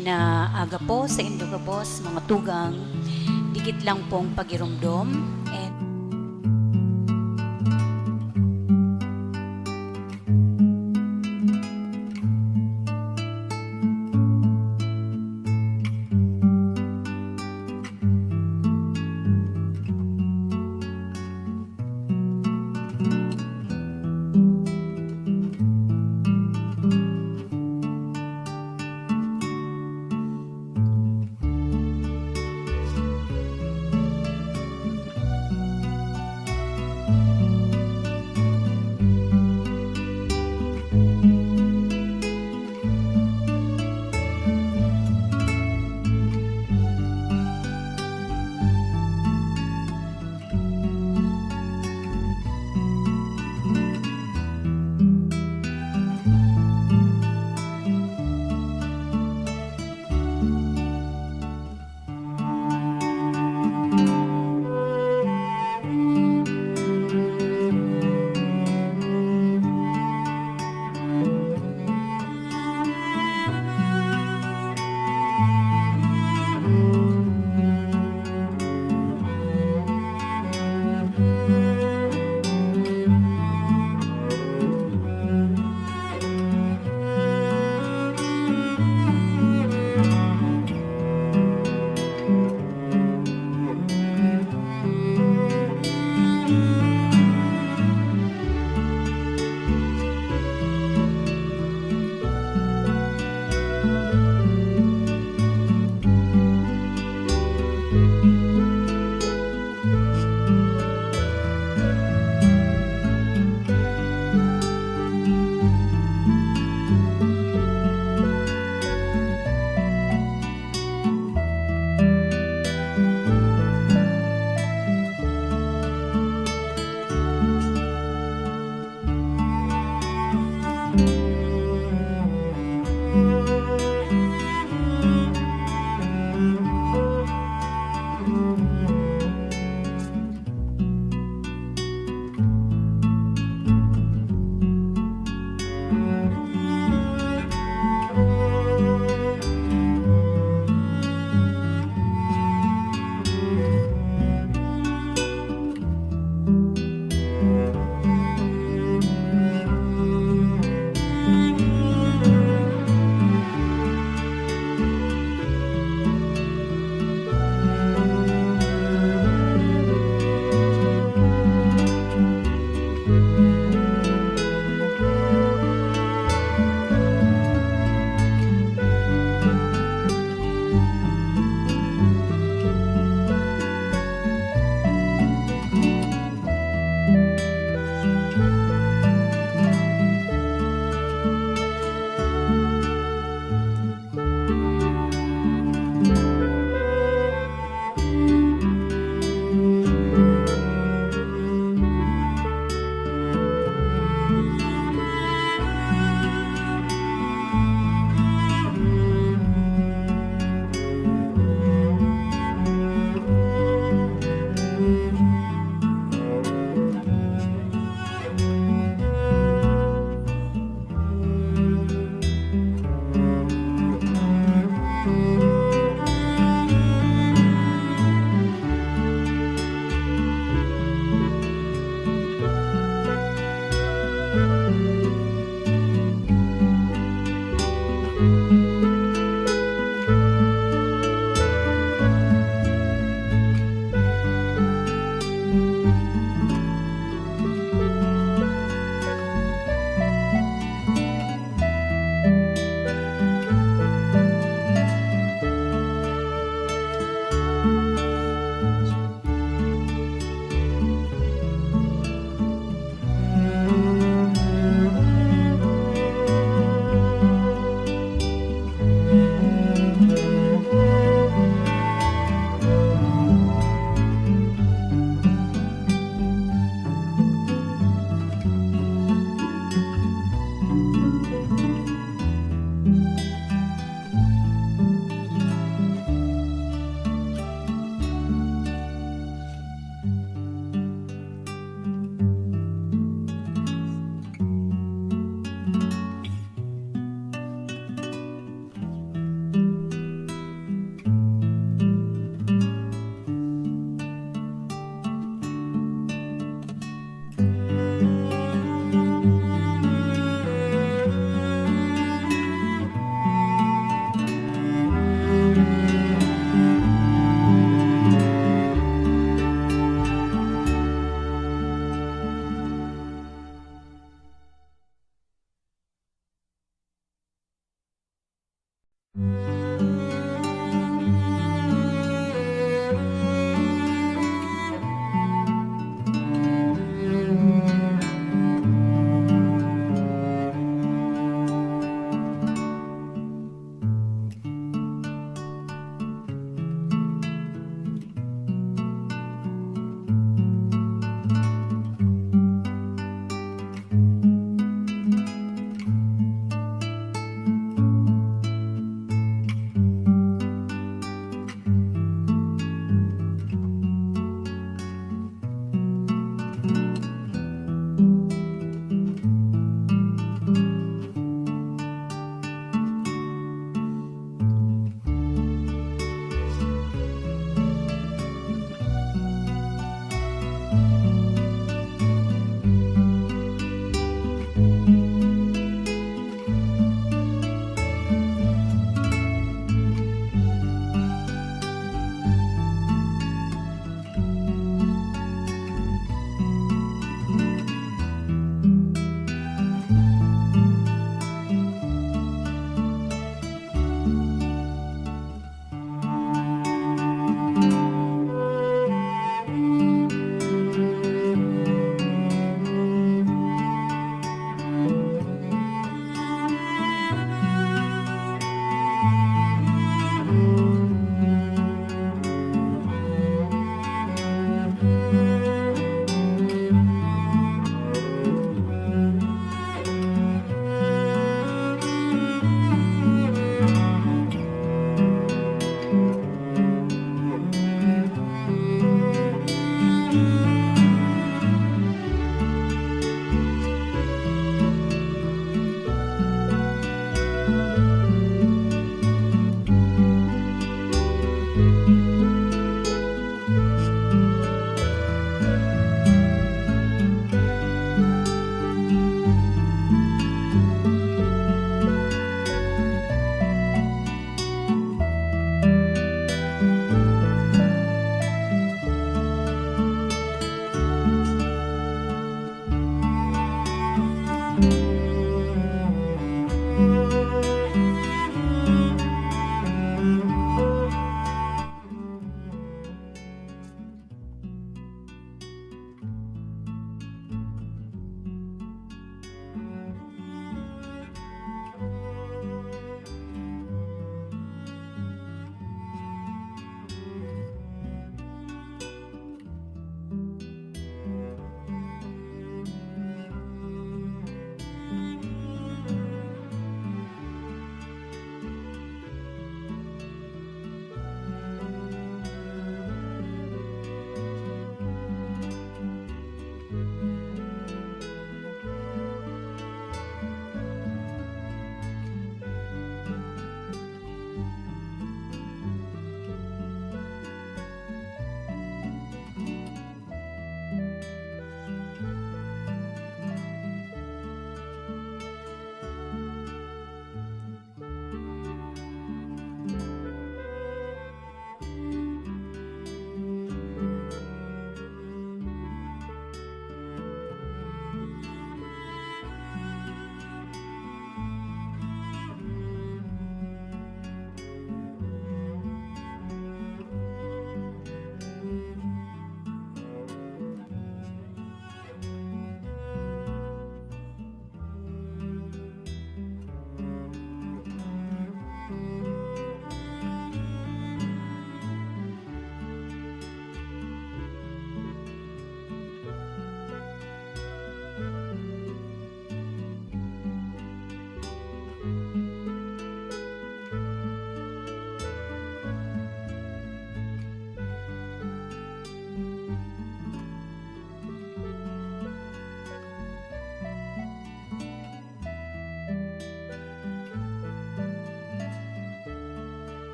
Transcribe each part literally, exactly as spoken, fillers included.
Na aga po sa indo gabos, mga tugang, dikit lang pong pagiromdom. And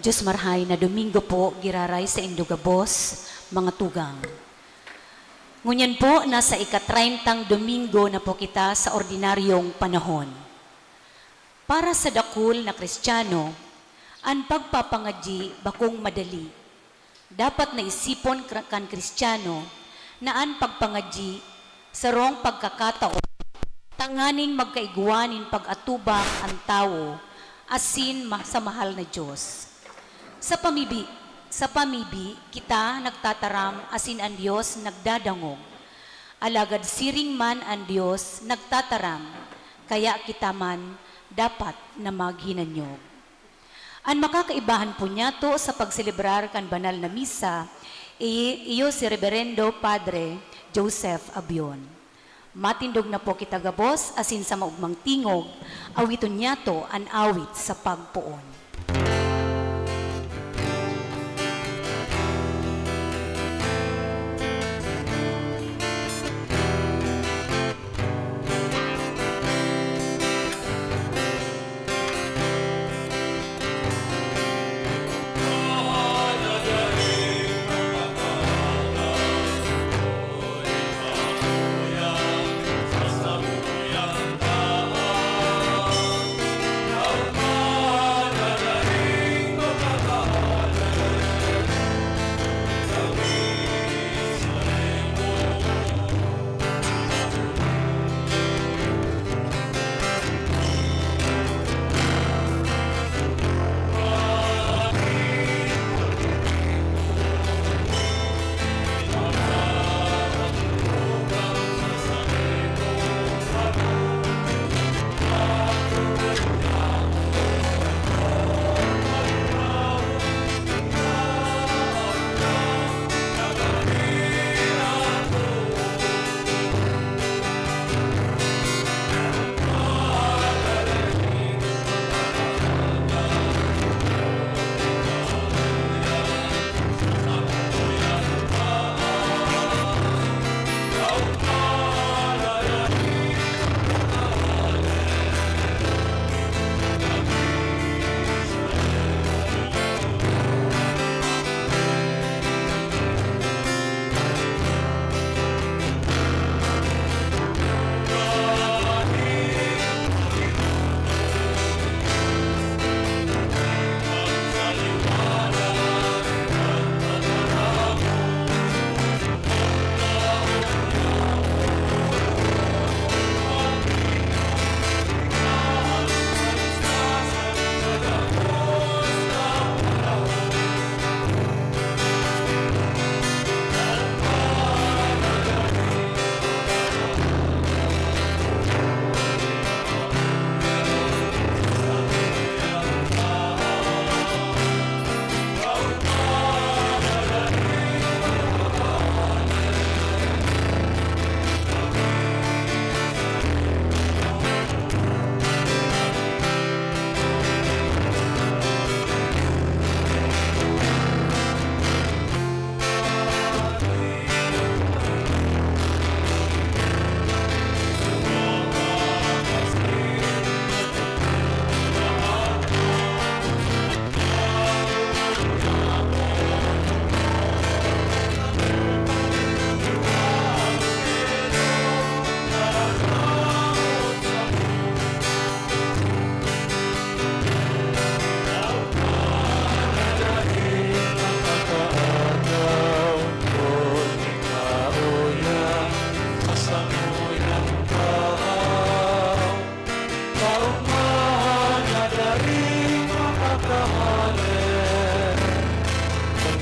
Diyos marhay na Domingo po giraray saindo gabos, mga tugang. Ngunyan po, nasa ika-treintang Domingo na po kita sa ordinaryong panahon. Para sa dakul na Kristiyano, an pagpapangadyi bakong madali. Dapat na isipon kra-, kan Kristiyano na an pagpangadyi sarong pagkakataon tanganing magkaigwa nin pag-atubang an tawo asin ma-, sa mahal na Dios. Sa pamibi-, sa pamibi, kita nagtataram asin an Dios nagdadangog. Alagad siring man an Dios nagtataram, kaya kita man dapat na maghinanyog. An makakaibahan po niyato sa pagselebrar kan banal na misa, i-, iyo si Reberendo Padre Joseph Abion. Matindog na po kita gabos, asin sa maugmang tingog, awiton niyato an awit sa pagpoon.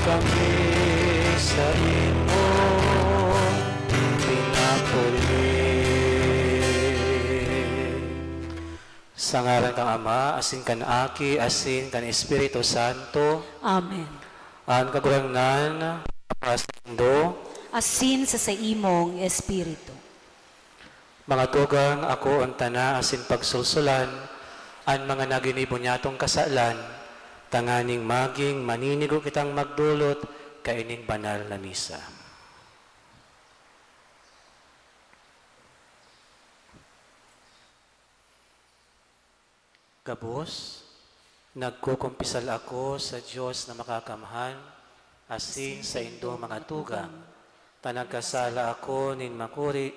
Kami saimo pinapuli. Sa ngaran kan Ama, asin kan Aki, asin kan Espiritu Santo. Amen. An Kagurangnan, saindo. Asin sa saimong espiritu. Mga tugang, akoon ta na asin pagsulsulan an mga naginibo niyatong kasalan, tanganing magin maninigo kitang magdolot kaining banal na misa. Gabos, nagkukumpisal ako sa Dios na Makakamhan asin sa indong mga tugang, ta nagkasala ako nin makuri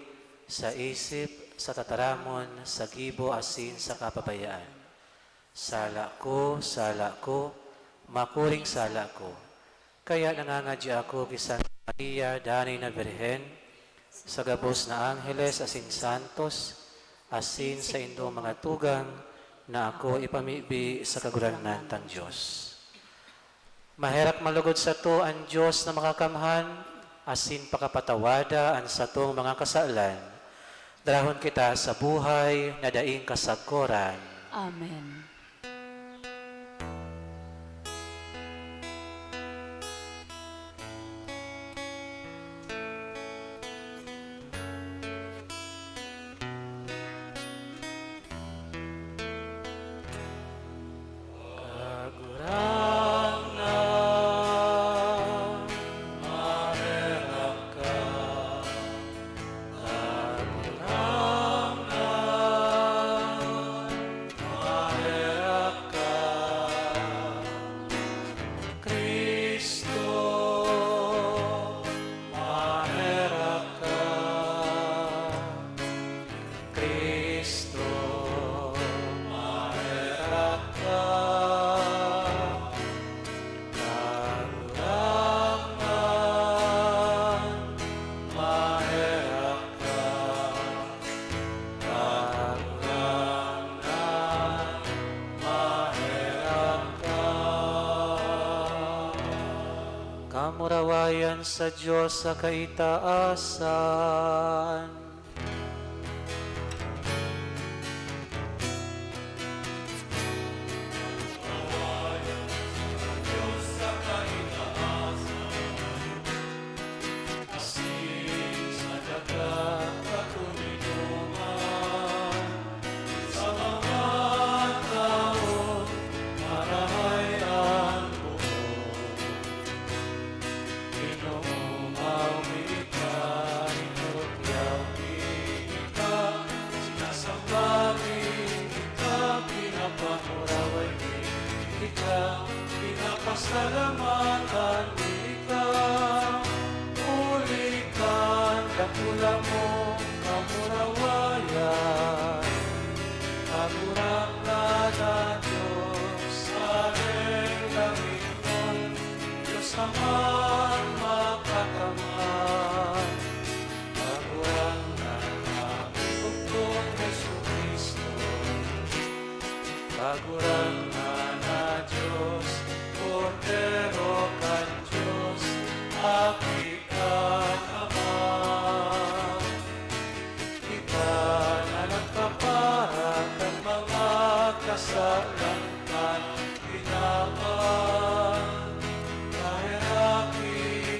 sa isip, sa tataramon, sa gibo asin sa kapabayaan. Sala ko, sala ko, makuring sala ko. Kaya nangangadya ako ki Santa Maria, danay na Birhen, sa gabos na angheles asin santos, asin sa indong mga tugang na ako ipamibi sa Kagurangnan tang Dios. Maherak malugod sato an Dios na Makakamhan, asin pakapatawada an satong mga kasalan. Darahon kita sa buhay na daing kasagkoran. Amen. Kagurangnan, maherak ka. Kagurangnan, maherak ka. Cristo, maherak ka. Cristo, maherak ka. Kagurangnan, maherak ka. Kagurangnan, maherak ka. Kamurawayan sa Dios sa kaitaasan. Asin sa daga katoninongan, sa mga tawo marahay an buot. Ginoo, mawi ka, inukyaw mi ika, sinasamba mi ika, pinapamuraway mi ika, pinapasalamatan mi ika, huli kan dakula mong kamurawayan. Kagurangnan na Dios, sa langit, Dios Amang Makakamhan, Kagurangnan na Bugtong Jesu-Cristo, Kagurangnan na Dios, Kordero kan Dios, Aki kan Ama. Ika na nagpapara kan mga kasalan kan Ama, kaheraki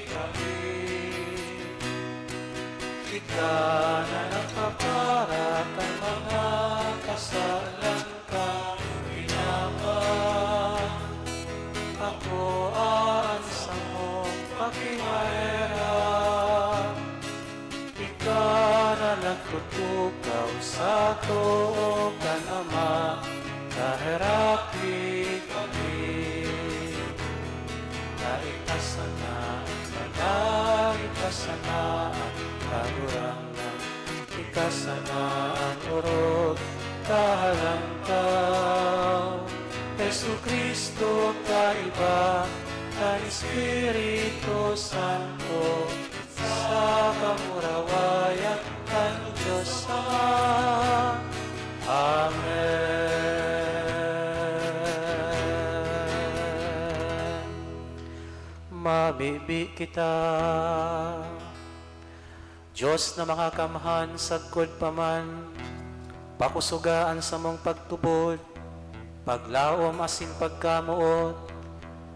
kami. Ika na nagpapara kan mga kasalan kan Ama, akoa an samong pakimaherak. Ika na nagtutukaw sa too kan Ama, kaheraki kami. Ika sana, ika sana, Kagurangnan, ika sana an orog, kahalangkaw. Jesu-Cristo, kaiba kan Espiritu Santo, sa kamurawayan kan Dios Ama. Amen. Mamibi kita. Dios na Makakamhan, sagkod pa man, pakusoga an samong pagtubod, paglaom asin pagkamoot,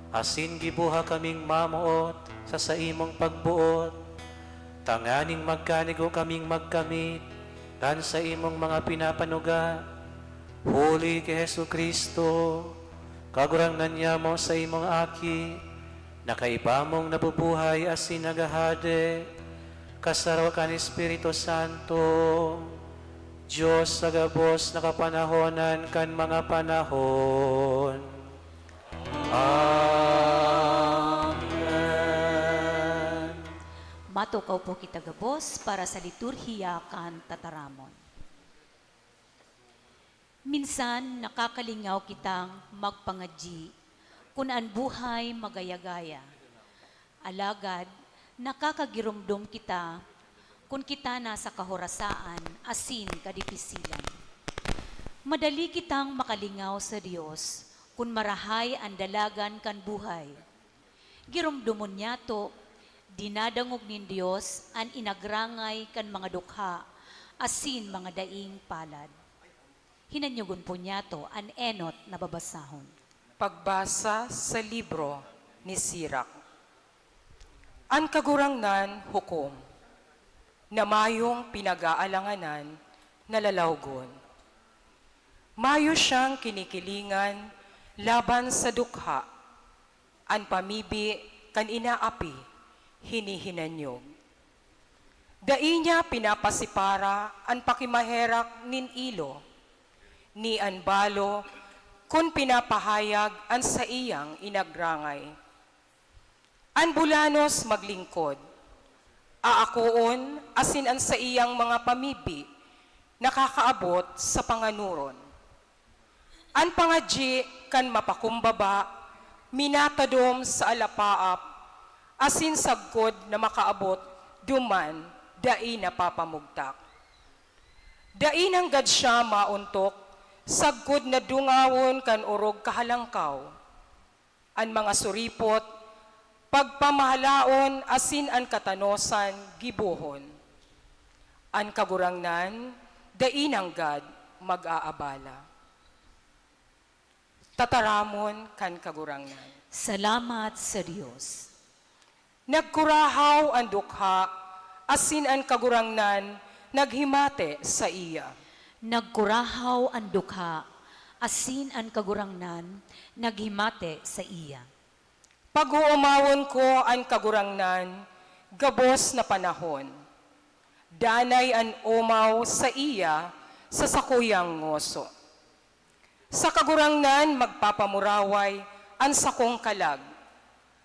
asin giboha kaming mamoot sa saimong pagboot, tanganing magkanigo kaming magkamit kan saimong mga pinapanuga, Huli ki Jesu-Cristo, Kagurangnan nyamo, sa imong Aki, na kaiba mong nabubuhay asin naghahade, kasaro kan Espiritu Santo, Dios sa gabos na kapanahonan kan mga panahon. Amen. Matukaw po kita gabos para sa liturhiya kan tataramon. Minsan, nakakalingaw kitang magpangadyi kun an buhay magaya-gaya. Alagad, nakakagiromdom kita kun kita nasa kahorasaan asin kadipisilan. Madali kitang makalingaw sa Dios kun marahay an dalagan kan buhay. Giromdomon nyato, dinadangog nin Dios an inagrangay kan mga dukha asin mga daing palad. Hinanyogon po nyato an enot na babasahon. Pagbasa sa libro ni Sirak. An Kagurangnan hukom, na mayong pinag-aalanganan, nalalawgon. Mayo siyang kinikilingan laban sa dukha, an pamibi kan inaapi, hinihinanyog. Dai niya pinapasipara an pakimaherak nin ilo, ni an balo kun pinapahayag an saiyang inagrangay. An bulanos maglingkod, aakoon asin an saiyang mga pamibi nakakaabot sa panganuron. An pangadyi kan mapakumbaba minatadom sa alapaap, asin sagkod na makaabot duman dai napapamugtak. Dai nanggad siya maontok sagkod na dungawon kan orog kahalangkaw. An mga suripot, pagpamahalaon asin an katanosan gibohon. An Kagurangnan dai nanggad mag-aabala. Tataramon kan Kagurangnan. Salamat sa Dios. Nagkurahaw an dukha, asin an Kagurangnan naghimate saiya. Nagkurahaw an dukha, asin an Kagurangnan naghimate saiya. Pag-oomawon ko an Kagurangnan gabos na panahon. Danay an omaw saiya sa sakuyang ngoso. Sa Kagurangnan magpapamuraway an sakong kalag.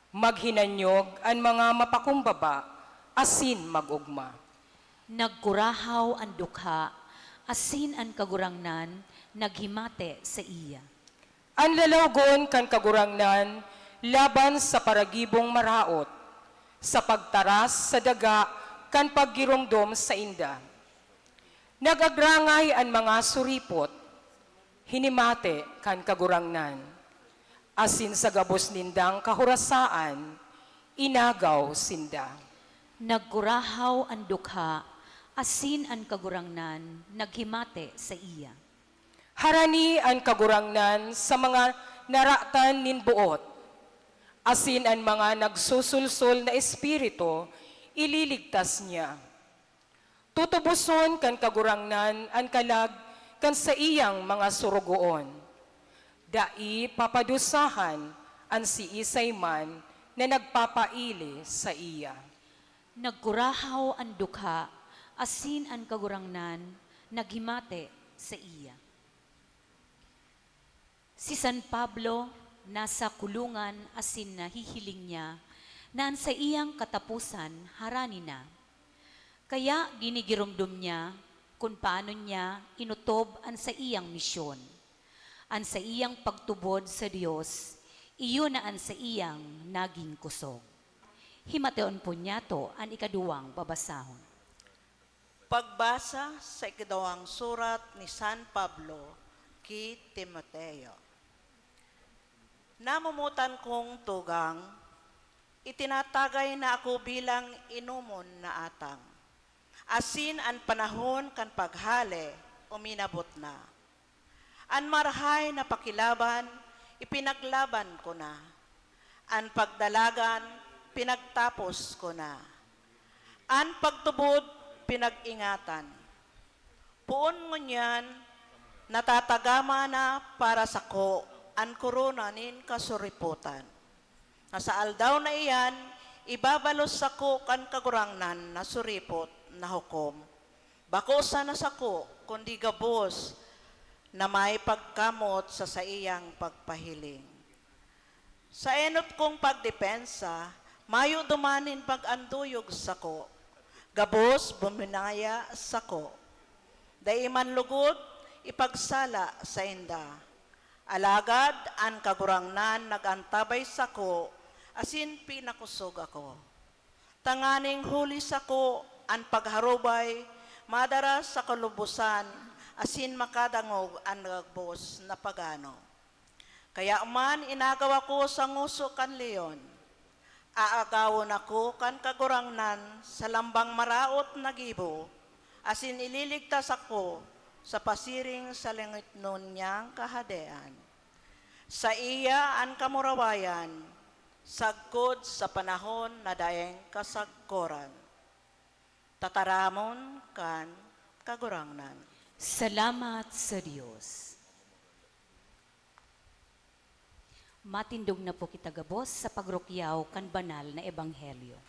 Maghinanyog an mga mapakumbaba asin mag-ogma. Nagkurahaw an dukha, asin an Kagurangnan naghimate saiya. An lalawgon kan Kagurangnan laban sa paragibong maraot, sa pagtaras sa daga kan paggiromdom sainda. Nag-agrangay an mga suripot, hinimate kan Kagurangnan, asin sa gabos nindang kahorasaan, inagaw sinda. Nagkurahaw an dukha, asin an Kagurangnan naghimate saiya. Harani an Kagurangnan sa mga naratan nin boot, asin an mga nagsusulsol na espiritu ililigtas niya. Tutuboson kan Kagurangnan an kalag kan saiyang mga sorogoon. Dai papadusahan an siisay man na nagpapaili saiya. Nagkurahaw an dukha, asin an Kagurangnan naghimate saiya. Si San Pablo nasa kulungan asin nahihiling niya na an saiyang kataposan harani na. Kaya ginigiromdom niya kun paano niya inotob an saiyang misyon. An saiyang pagtubod sa Dios, iyo na an saiyang nagin kosog. Himateon po niyato an ikaduwang babasahon. Pagbasa sa ikaduwang surat ni San Pablo ki Timoteo. Namomotan kong tugang, itinatagay na ako bilang inomon na atang, asin an panahon kan paghale uminabot na. An marahay na pakilaban, ipinaglaban ko na. An pagdalagan, pinagtapos ko na. An pagtubod, pinag-ingatan. Poon ngunyan, Natatagama na para sako an korona nin kasuripotan, na sa aldaw na iyan, ibabalos sako kan Kagurangnan na suripot na hukom, bako sana sako, kundi gabos na may pagkamot sa saiyang pagpahiling. Sa enot kong pagdepensa, mayo duman nin pag-anduyog sako, gabos buminaya sako. Dai man lugod ipagsala sainda. Alagad an Kagurangnan nag-antabay sako asin pinakosog ako, tanganing huli sako an pagharubay madara sa kalubosan asin makadangog an gabos na pagano. Kaya man inagaw ako sa ngoso kan leon. Aagawon ako kan Kagurangnan sa lambang maraot na gibo, asin ililigtas ako sa pasiring sa langitnon niyang kahadean. Saiya an kamurawayan, sagkod sa panahon na daing kasagkoran. Tataramon kan Kagurangnan. Salamat sa Dios. Matindog na po kita gabos sa pagrukyaw kan banal na ebanghelyo.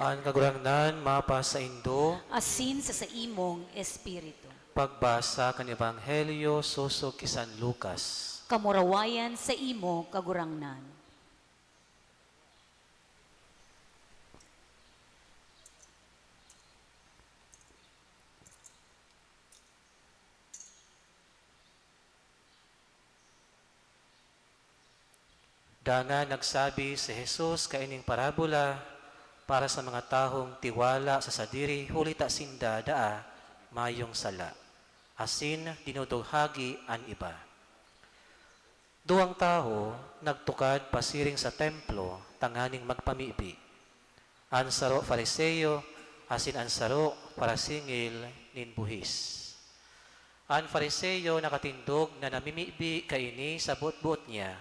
An Kagurangnan mapasaindo. Asin sa saimong espiritu. Pagbasa kan Ebanghelyo sosog ki San Lucas. Kamurawayan sa imo, Kagurangnan. Dangan nagsabi si Jesus kaining parabola para sa mga tawong tiwala sa sadiri huli ta sinda daa mayong sala, asin dinudughagi an iba. Duwang tawo nagtukad pasiring sa Templo tanganing magpamibi. An saro Fariseo asin an saro parasingil nin buhis. An Fariseo nakatindog na namimibi kaini sa boot-boot niya,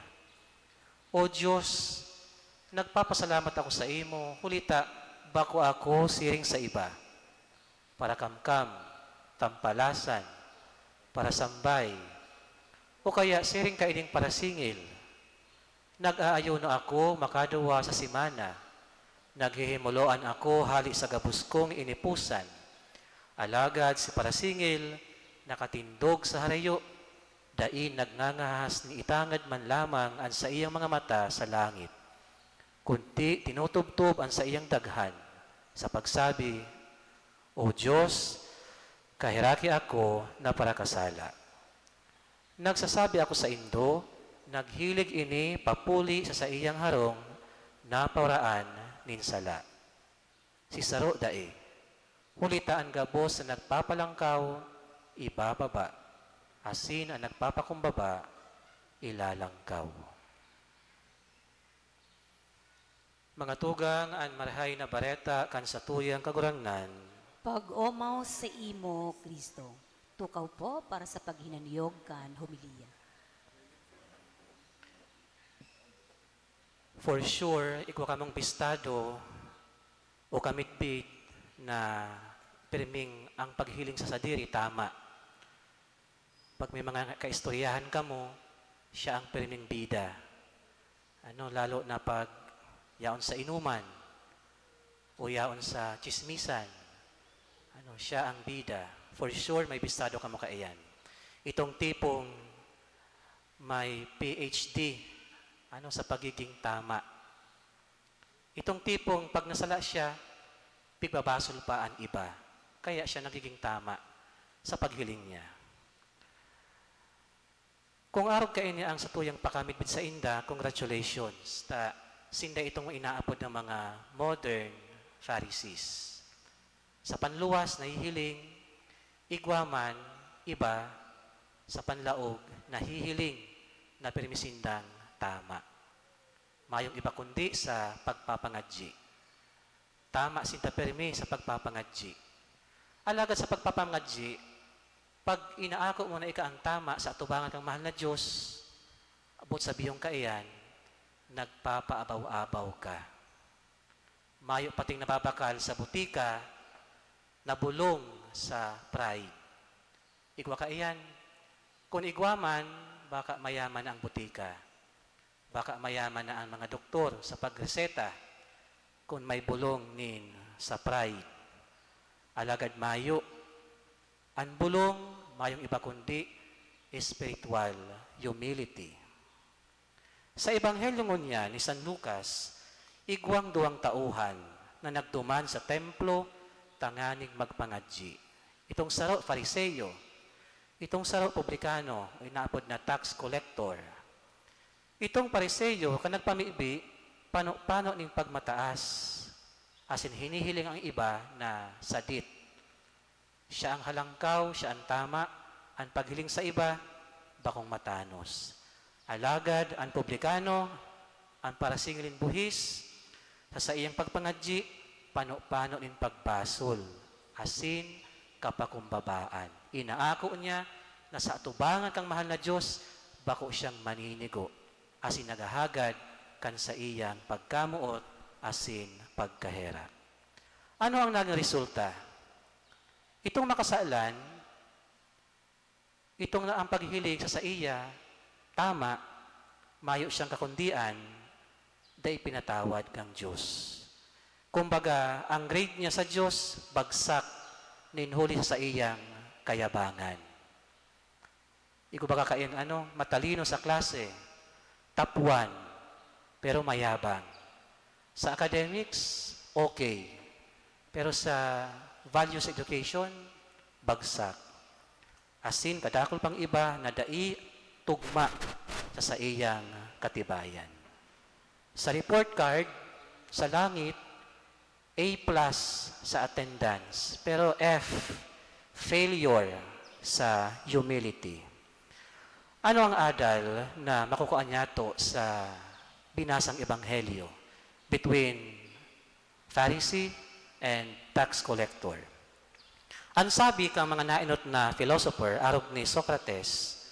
"O Dios, nagpapasalamat ako saimo, huli ta bako ako siring sa iba, parakamkam, tampalasan, parasambay, o kaya siring kaining parasingil. Nag-aayuno ako makaduwa sa semana, naghihimuloan ako hale sa gabos kong inipusan." Alagad si parasingil nakatindog sa harayo, dai nagngangahas ni itangad man lamang an saiyang mga mata sa langit, kundi tinutubtob an saiyang daghan sa pagsabi, "O Dios, kaheraki ako na parakasala." Nagsasabi ako saindo, naghilig ini papuli sa saiyang harong na pawaraan nin sala. Si saro dai, huli ta an gabos na nagpapalangkaw, ibababa, asin an nagpapakumbaba, ilalangkaw. Mga tugang, an Marahay na Bareta kan satuyang Kagurangnan. Pag-omaw saimo, Cristo. Tukaw po para sa paghinanyog kan homilya. For sure, igwa kamong bistado o kamitbit na pirming ang paghiling sa sadiri tama. Pag may mga kaistoryahan kamo, siya ang pirming bida. Ano, lalo na pag yaon sa inuman o yaon sa tsismisan, ano, siya ang bida. For sure, may bistado kamo kaiyan. Itong tipong may P H D, ano, sa pagiging tama. Itong tipong pag nasala siya, pigbabasol pa an iba. Kaya siya nagiging tama sa paghiling niya. Kung arog kaini ang satuyang pakamidbid sainda, congratulations, ta sinda itong inaapod na mga modern Pharisees. Sa panluwas, nahihiling, igwa man, iba, sa panlaog, nahihiling na pirmi sindang tama. Mayong iba kundi sa pagpapangadyi. Tama sinda pirmi sa pagpapangadyi. Alagad sa pagpapangadyi, pag inaako mo na ika ang tama sa atubangan kang mahal na Diyos, boot sabihon kaiyan, nagpapaabaw-abaw ka. Mayo pating nababakal sa butika na bulong sa pride. Igwa kaiyan. Kun igwa man, baka mayaman na ang butika. Baka mayaman na ang mga doktor sa pagreseta kun may bulong nin sa pride. Alagad mayo. An bulong mayong iba kundi spiritual humility. Sa Ebanghelyo ngunyan ni San Lucas, igwang duwang tauhan na nagduman sa templo tanganing magpangadyi. Itong saro, Fariseo. Itong saro, publikano, o inaapod na tax collector. Itong Fariseo, kan nagpamibi, pano-pano nin pagmataas, asin hinihiling ang iba na sadit. Siya ang halangkaw, siya ang tama, an paghiling sa iba, bakong matanos. Alagad an publikano, an parasingil nin buhis, sa saiyang pagpangadyi, pano-pano nin pagbasol, asin kapakumbabaan. Inaako niya na sa atubangan kan mahal na Dios, bako siyang maninigo, asin naghahagad kan saiyang pagkamoot asin pagkaherak. Ano ang naging resulta? Itong makasalan, itong na ang paghiling sa saiya, tama, mayo siyang kakundian, dai pinatawad kan Dios. Kumbaga, ang grade niya sa Dios, bagsak, nin huli sa saiyang kayabangan. Igwa kaiyan, ano, matalino sa klase, top one, pero mayabang. Sa academics, okay. Pero sa values education, bagsak. Asin kadakul pang iba na dai tugma sa saiyang katibayan. Sa report card, sa langit, A plus sa attendance, pero F, failure sa humility. Ano ang adal na makukua niyato sa binasang ebanghelyo between Pharisee and tax collector? An sabi kan mga naenot na philosopher, arog ni Socrates,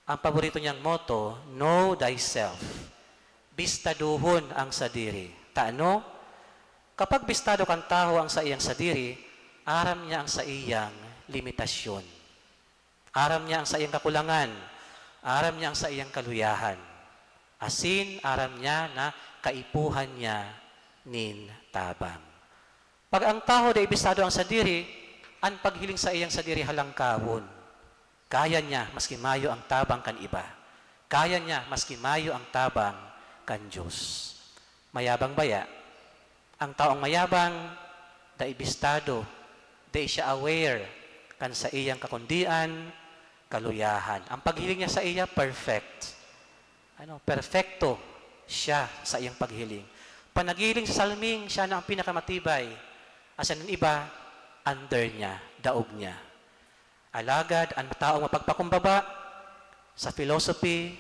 ang paborito niyang motto, "Know thyself." Bistaduhon ang sadiri. Ta ano? Kapag bistado kan tawo ang saiyang sadiri, aram niya ang saiyang limitasyon. Aram niya ang saiyang kakulangan. Aram niya ang saiyang kaluyahan. Asin, aram niya na kaipuhan niya nin tabang. Pag ang tawo dai bistado ang sadiri, an paghiling saiyang sadiri halangkawon. Kaya niya maski mayo ang tabang kan iba. Kaya niya maski mayo ang tabang kan Dios. Mayabang baya? Ang taong mayabang, dai bistado, dai siya aware kan saiyang kakundian, kaluyahan. Ang paghiling niya saiya, perfect. Ano, perpekto siya sa iyang paghiling. Panaghiling sa salming, siya na ang pinakamatibay. Asin an iba, under niya, daog niya. Alagad an taong mapagpakumbaba, sa philosophy,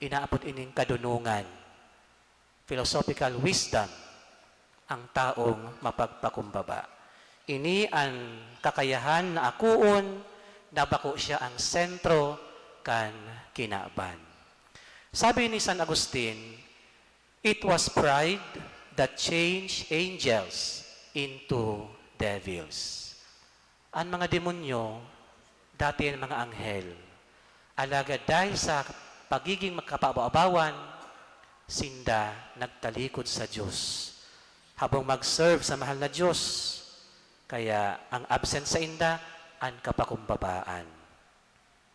inaapod ining kadunongan. Philosophical wisdom, ang taong mapagpakumbaba. Ini an kakayahan na akoon na bako siya ang sentro kan kinaban. Sabi ni San Agustin, "It was pride that changed angels into devils." An mga demonyo, dati an mga anghel. Alagad dahil sa pagiging makapabaw-abawan, sinda nagtalikod sa Dios. Habong mag-serve sa mahal na Dios, kaya ang absent sainda, an kapakumbabaan.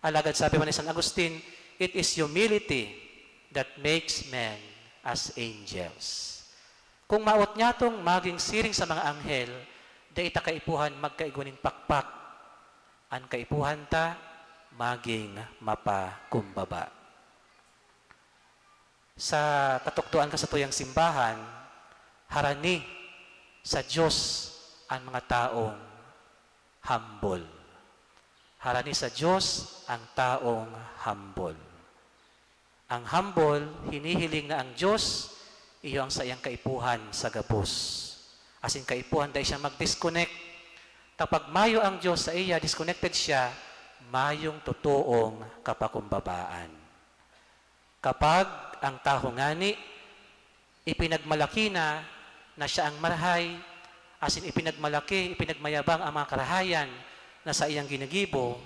Alagad sabi man ni San Agustin, "It is humility that makes men as angels." Kung mawot nyatong maging siring sa mga anghel, dai ta kaipuhan magkaigwa nin pakpak. An kaipuhan ta, maging mapakumbaba. Sa katukdoan kan satuyang simbahan, harani sa Dios an mga taong humble. Harani sa Dios ang taong humble. Ang humble, hinihiling na ang Dios iyo ang saiyang kaipuhan sa gabos. Asin kaipuhan dai siya mag-disconnect. Ta pag mayo ang Dios saiya, disconnected siya, mayong totoong kapakumbabaan. Kapag ang tawo ngani ipinagmalaki na, na siya ang marahay, asin ipinagmalaki, ipinagmayabang ang mga karahayan na saiyang ginigibo,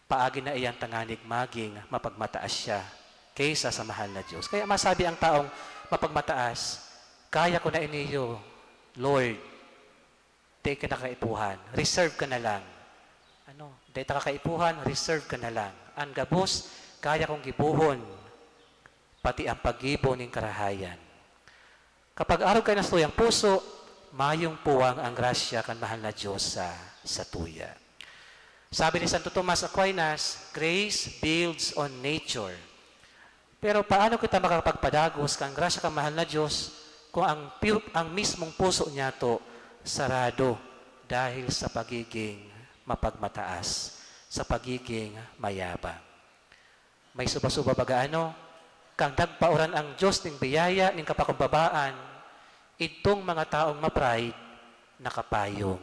paagi na iyan tanganing maging mapagmataas siya kaysa sa mahal na Dios. Kaya masabi ang taong mapagmataas, "Kaya ko na ini iyo, Lord." Dai ka na kaipuhan, reserve ka na lang. Ano, dai ta ka kaipuhan, reserve ka na lang. An gabos, kaya kong gibohon, pati ang paggibo nin karahayan. Kapag arog kayo na sa tuyang puso, mayong puwang ang grasya kan mahal na Dios sa satuya. Sabi ni Santo Tomas Aquinas, "Grace builds on nature." Pero paano kita makakapagpadagos kan grasya kan mahal na Dios kung ang pi-, ang mismong puso niyato sarado dahil sa pagiging mapagmataas, sa pagiging mayabang? May suba-suba baga ano, kan nagpaoran ang Dios nin biyaya nin kapakumbabaan, idtong mga taong ma-pride, nakapayong.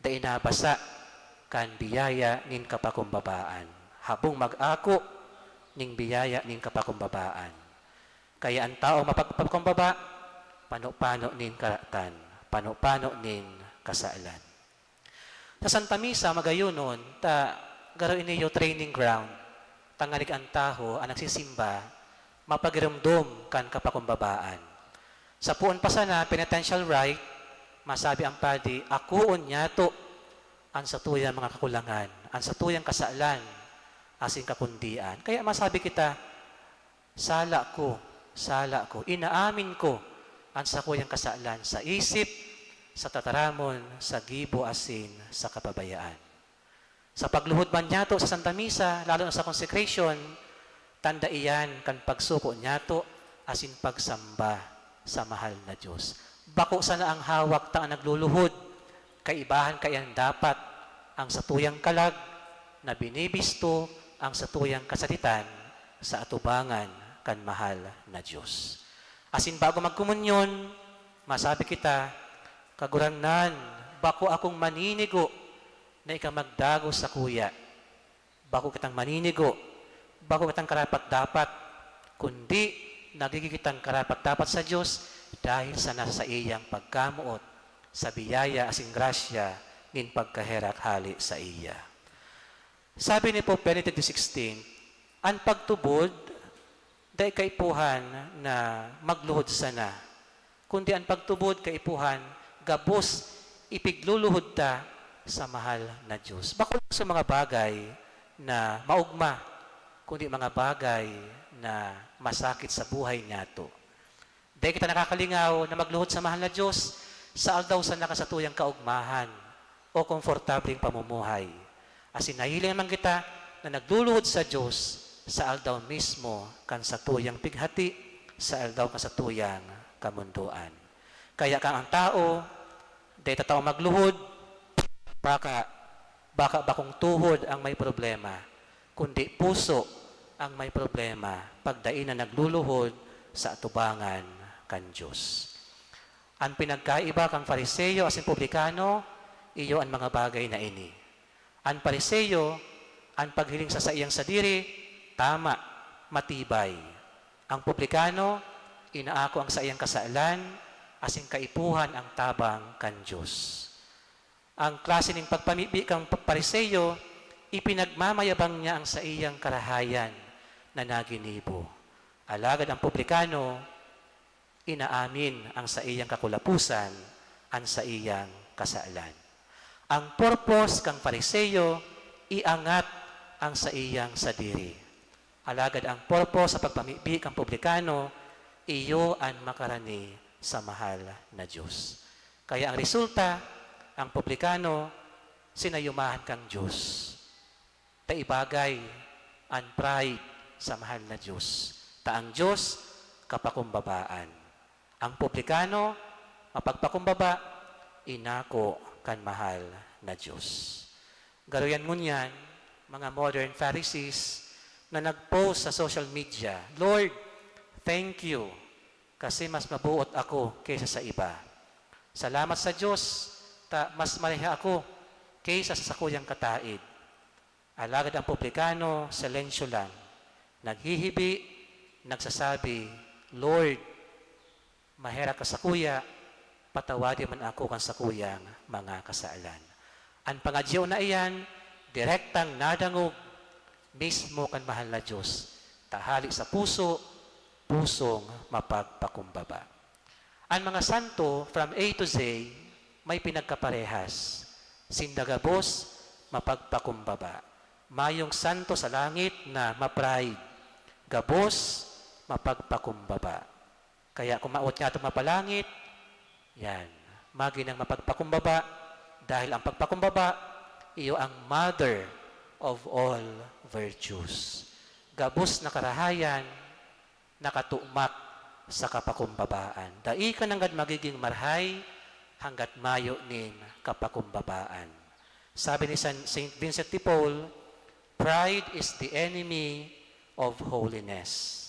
Dai nabasa kan biyaya nin kapakumbabaan. Habong mag-ako nin biyaya nin kapakumbabaan. Kaya an taong mapagpakumbaba, pano-pano nin karatan, pano-pano nin kasalan. Sa Santa Misa, magayonon, ta garo ini iyo training ground, tanganing an tawo an nagsisimba, mapagiromdom kan kapakumbabaan. Sa poon pa sana, penitential rite, masabi ang padi, "Akoon niyato an satuyang mga kakulangan, an satuyang kasalan, asin kakundian." Kaya masabi kita, "Sala ko, sala ko, inaamin ko an sakuyang kasalan sa isip, sa tataramon, sa gibo, asin sa kapabayaan." Sa pagluhod man niyato sa Santa Misa, lalo na sa consecration, tanda iyan kan pagsuko niyato asin pagsamba sa mahal na Dios. Bako sana an hawak ta an nagluluhod, kaibahan kaiyan dapat ang satuyang kalag na binibisto ang satuyang kasaditan sa atubangan kan mahal na Dios. Asin bago magkomunyon, masabi kita, "Kagurangnan, bako akong maninigo na ika magdagos sakuya." Bako kitang maninigo, bako kitang karapat-dapat, kundi nagigin kitang karapat-dapat sa Dios dahil sa nasa saiyang pagkamoot sa biyaya asin grasya nin pagkaherak hale saiya. Sabi ni Pope Benedict the sixteenth, "An pagtubod dai kaipuhan na magluhod sana, kundi an pagtubod kaipuhan gabos ipigluluhod ta sa mahal na Dios." Bako lang sa mga bagay na maogma, kundi mga bagay na masakit sa buhay niyato. Dai kita nakakalingaw na magluhod sa mahal na Dios sa aldaw sana kan satuyang kaogmahan o komportableng pamumuhay. Asin nahihiling man kita na nagluluhod sa Dios sa aldaw mismo kan satuyang pighati, sa aldaw kan satuyang kamondoan. Kaya kan ang tao, dai tatao magluhod, baka, baka bakong tuhod ang may problema, kundi puso ang may problema pag dai na nagluluhod sa atubangan kan Dios. An pinagkaiba kan Fariseo asin publikano, iyo an mga bagay na ini. An Fariseo, an paghiling sa saiyang sadiri, tama, matibay. An publikano, inaako an saiyang kasalan, asin kaipuhan an tabang kan Dios. Ang klase nin pagpamibi kan pa-, Pariseo, ipinagmamayabang niya ang saiyang karahayan na naginibo. Alagad ang publikano, inaamin ang saiyang kakulaposan, an saiyang kasalan. Ang purpose kan Fariseo, iangat ang saiyang sadiri. Alagad ang purpose sa pagpamibi kan publikano, iyo an makarani sa mahal na Dios. Kaya ang resulta, ang publikano, sinayumahan kan Dios. Ta ibagay an pride sa mahal na Dios, ta ang Dios kapakumbabaan. Ang publikano, mapagpakumbaba, inako kan mahal na Dios. Garuyan ngunyan, mga modern Pharisees na nag-post sa social media, "Lord, thank you, kasi mas mabuot ako kaysa sa iba. Salamat sa Dios, ta mas mareha ako kaysa sa sakuyang kataid." Alagad ang publikano, silensyo lang, naghihibi, nagsasabi, "Lord, maherak ka sakuya, patawadi man ako kan sakuyang mga kasalan." An pangadyo na iyan, direktang nadangog mismo kan mahal na Dios, ta hali sa puso, pusong mapagpakumbaba. An mga santo, from A to Z, may pinagkaparehas. Sinda gabos, mapagpakumbaba. Mayong santo sa langit na ma-pride, gabos, mapagpakumbaba. Kaya kung maot niya itong mapalangit, yan, maginang mapagpakumbaba, dahil ang pagpakumbaba, iyo ang mother of all virtues. Gabos na karahayan, nakatumak sa kapakumbabaan. Dai ka nanggad magiging marhay hanggat mayo nin kapakumbabaan. Sabi ni San, Saint Vincent de Paul, "Pride is the enemy of holiness."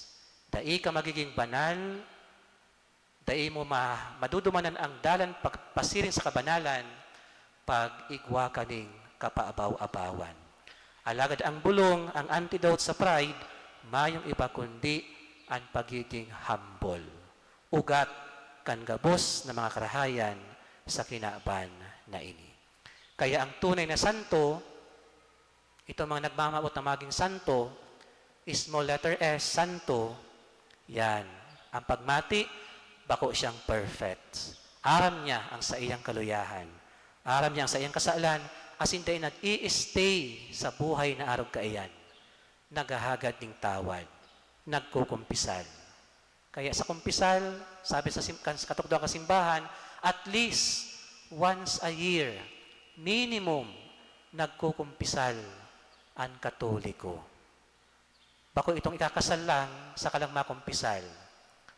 Dai ka magiging banal, dai mo ma-, madudumanan ang dalan pag-, pasiring sa kabanalan, pag igwa ka nin kapaabaw-abawan. Alagad ang bulong, ang antidote sa pride, mayong iba kundi an pagiging humble, ugat kan gabos na mga karahayan sa kinaban na ini. Kaya ang tunay na santo, itong mga nagmamawot na maging santo, small letter S, santo, yan. Ang pagmati, bako siyang perfect. Aram niya ang saiyang kaluyahan. Aram niya ang saiyang kasalan, asin dai nag-i-stay sa buhay na arog kaiyan. Naghahagad nin tawad. Nagkukumpisal. Kaya sa kumpisal, sabi sa sim-, kan, sa katukdoan kan simbahan, at least once a year, minimum, nagkukumpisal an Katoliko. Bako itong ikakasal lang, saka lang makumpisal.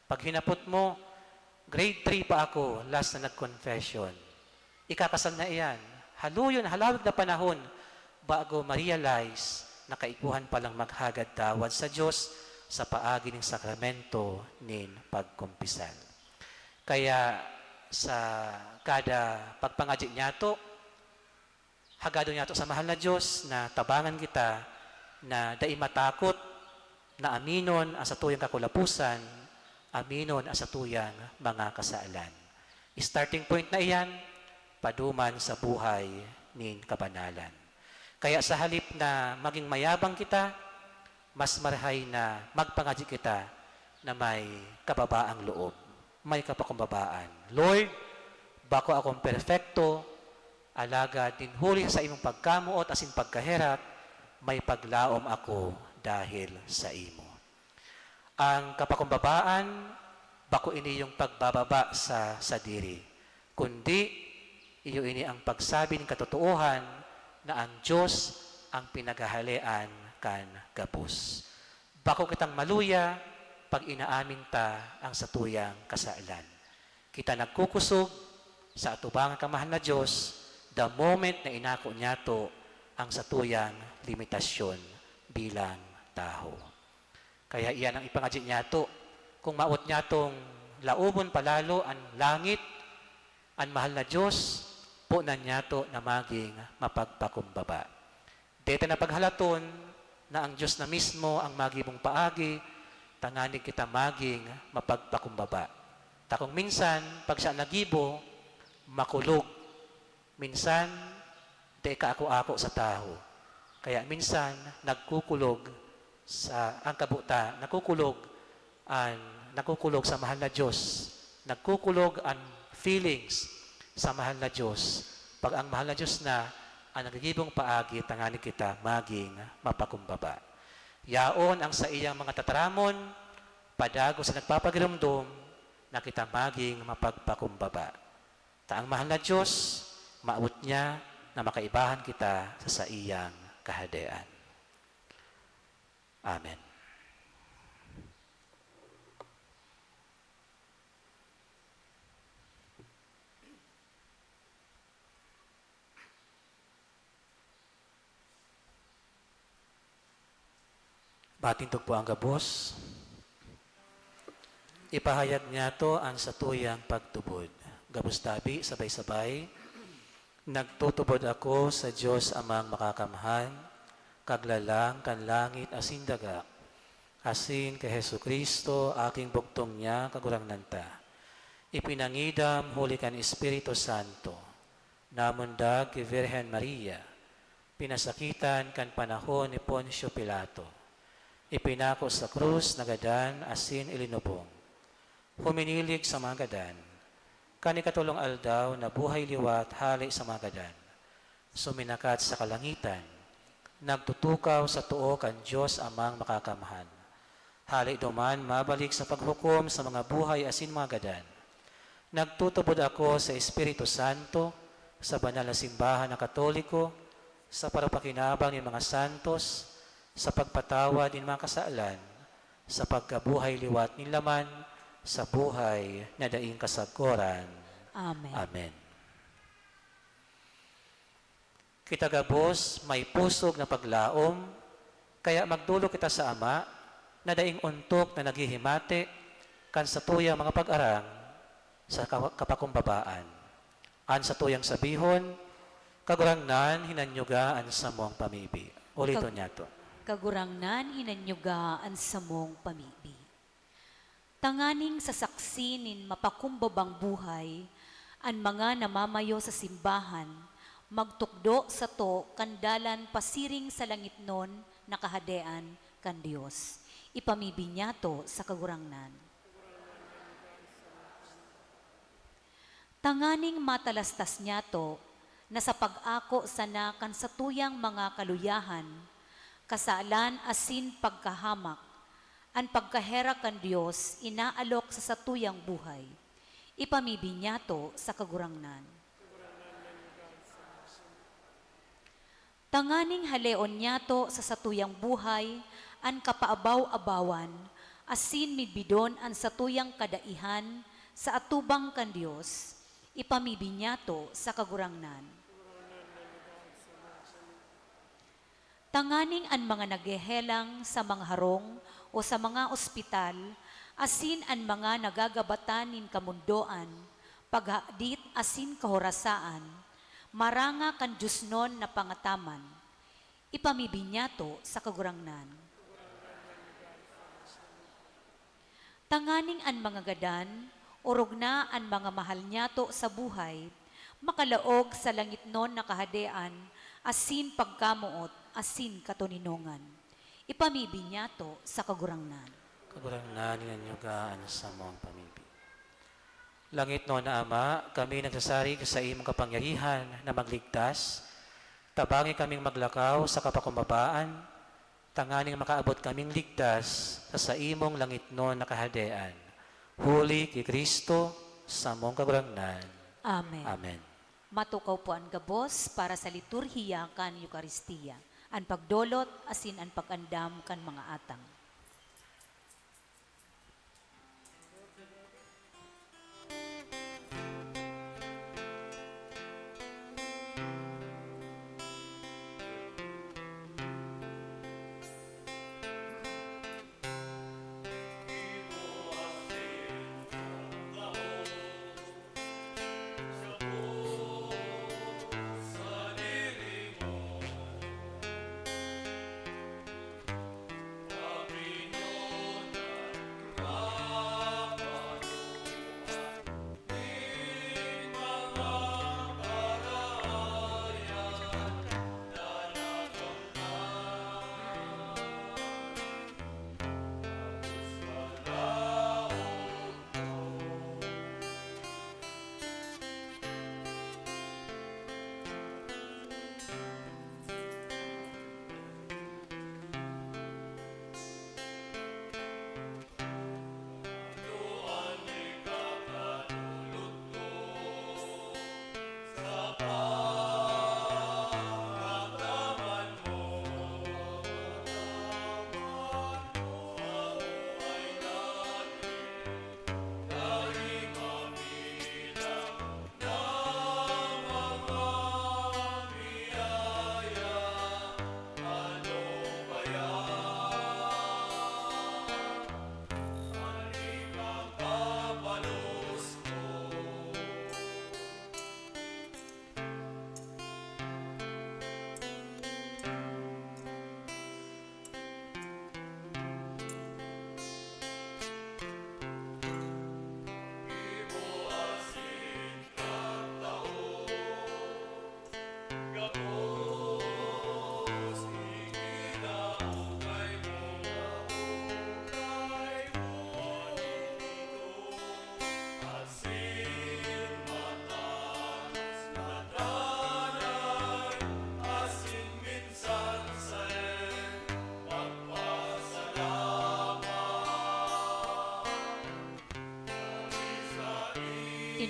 Pag hinapot mo, "Grade three pa ako, last na nag-confession." Ikakasal na iyan. Haluyon, halawig na panahon bago ma-realize na kaiguhan palang maghagad tawad sa Dios sa paagi nin sakramento nin pagkumpisal. Kaya sa kada pagpangadyi niyato, hagadon niyato sa mahal na Dios na tabangan kita na dai matakot na aminon an satuyang kakulaposan, aminon an satuyang mga kasalan. Starting point na iyan, paduman sa buhay nin kabanalan. Kaya sa halip na maging mayabang kita, mas marahay na magpangadyi kita na may kababaang loob, may kapakumbabaan. "Lord, bako akong perpekto, alagad nin huli sa saimong pagkamoot asin pagkaherak, may paglaom ako dahil saimo." Ang kapakumbabaan, bako ini yung pagbababa sa sadiri, kundi iyo ini ang pagsabi nin katotoohan na ang Dios ang pinaghahalean kan gabos. Bako kitang maluya pag inaamin ta ang satuyang kasalan. Kita nagkukusog sa atubangan kan mahal na Dios the moment na inako niyato ang satuyang limitasyon bilang tawo. Kaya iyan ang ipangadyi niyato. Kung maot niyatong laomon palalo an langit, an mahal na Dios, ponan niyato na maging mapagpakumbaba. Deta na paghalaton na ang Dios na mismo ang magibong paagi, tanganing kita maging mapagpakumbaba. Ta kung minsan, pag siya nagibo, makulog, Minsan, dai kaako-ako sa tawo. Kaya minsan, nagkukulog sa, ang kabuta, nagkukulog an, nagkukulog sa mahal na Diyos. Nagkukulog an feelings sa mahal na Diyos. Pag ang mahal na Diyos na ang nagigibong paagi, tanganing kita maging mapakumbaba. Yaon ang saiyang mga tataramon, padagos na nagpapagiromdom na kita maging mapagpakumbaba. Ta ang mahal na Diyos, maabot niya na makaibahan kita sa saiyang Kahadean. Amen. Matindog po ang gabos. Ipahayag niyato an satuyang pagtubod. Gabos tabi, sabay-sabay. Nagtutubod ako sa Dios Amang Makakamhan, Kaglalang kan langit asin daga, asin ki Jesu-Cristo, aking bugtong niya, Kagurangnan ta. Ipinangidam huli kan Espiritu Santo, namundag ki Virgen Maria, pinasakitan kan panahon ni Poncio Pilato, ipinako sa krus, nagadan asin ilinubong. Huminilig sa mga gadan. Kan ikatolong aldaw, nabuhay liwat hale sa mga gadan. Suminakat sa kalangitan, nagtutukaw sa too kan Dios Amang Makakamhan. Hale duman, mabalik sa paghukom sa mga buhay asin mga gadan. Nagtutubod ako sa Espiritu Santo, sa banal na simbahan na Katoliko, sa parapakinabang nin mga santos, sa pagpatawad nin mga kasalan, sa pagkabuhay liwat nin laman, sa buhay na daing kasagkoran. Amen. Amen. Kita gabos may pusog na paglaom, kaya magdolok kita sa Ama na daing ontok na naghihimate kan satuyang mga pag-arang sa ka-, kapakumbabaan. An satuyang sabihon, "Kagurangnan, hinanyuga an samong pamibi." Uliton Kag-, niyato. "Kagurangnan, hinanyuga an samong pamibi." Tanganing sa saksi nin mapakumbabang buhay, an mga namamayo sa simbahan magtukdo sato kan dalan pasiring sa langitnon na Kahadean kan Dios. Ipamibi niyato sa Kagurangnan. Tanganing matalastas niyato na sa pag-ako sana kan satuyang mga kaluyahan, kasalan asin pagkahamak, an pagkaherak kan Dios inaalok sa satuyang buhay. Ipamibi niyato sa Kagurangnan. Tanganing haleon niyato sa satuyang buhay an kapaabaw-abawan, asin midbidon an satuyang kadaihan sa atubang kan Dios, ipamibi niyato sa Kagurangnan. Tanganing an mga naghehelang sa mga harong o sa mga ospital, asin an mga nagagabatan nin kamundoan, paghadit asin kahorasaan, maranga kan diosnon na pangataman, ipamibi niyato sa Kagurangnan. Tanganing an mga gadan, orog na an mga mahal niyato sa buhay, makalaog sa langitnon na Kahadean asin pagkamoot asin katoninongan. Ipamibi niyato sa Kagurangnan. Kagurangnan, hinanyuga an samong pamibi. Langitnon na Ama, kami nagsasarig sa imong kapangyarihan na magligtas. Tabangi kaming maglakaw sa kapakumbabaan, tanganing makaabot kaming ligtas sa saimong langitnon na Kahadean. Huli ki Cristo, samong Kagurangnan. Amen. Amen. Matukaw po an gabos para sa liturhiya kan Eukaristia, an pagdolot asin an pag-andam kan mga atang.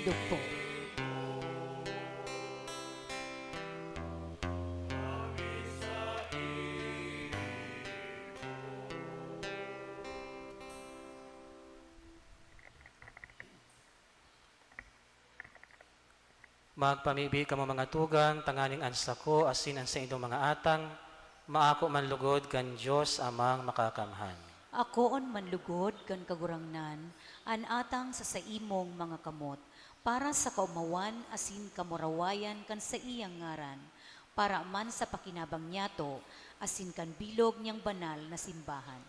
Dugpo. Magpamibi kamo, mga tugang, tanganing an sako asin an saindong mga atang maako man lugod kan Dios Amang Makakamhan. Akoon man lugod kan Kagurangnan an atang sa saimong mga kamot, para sa kaomawan asin kamurawayan kan saiyang ngaran, para man sa pakinabang niyato asin kan bilog niyang banal na simbahan.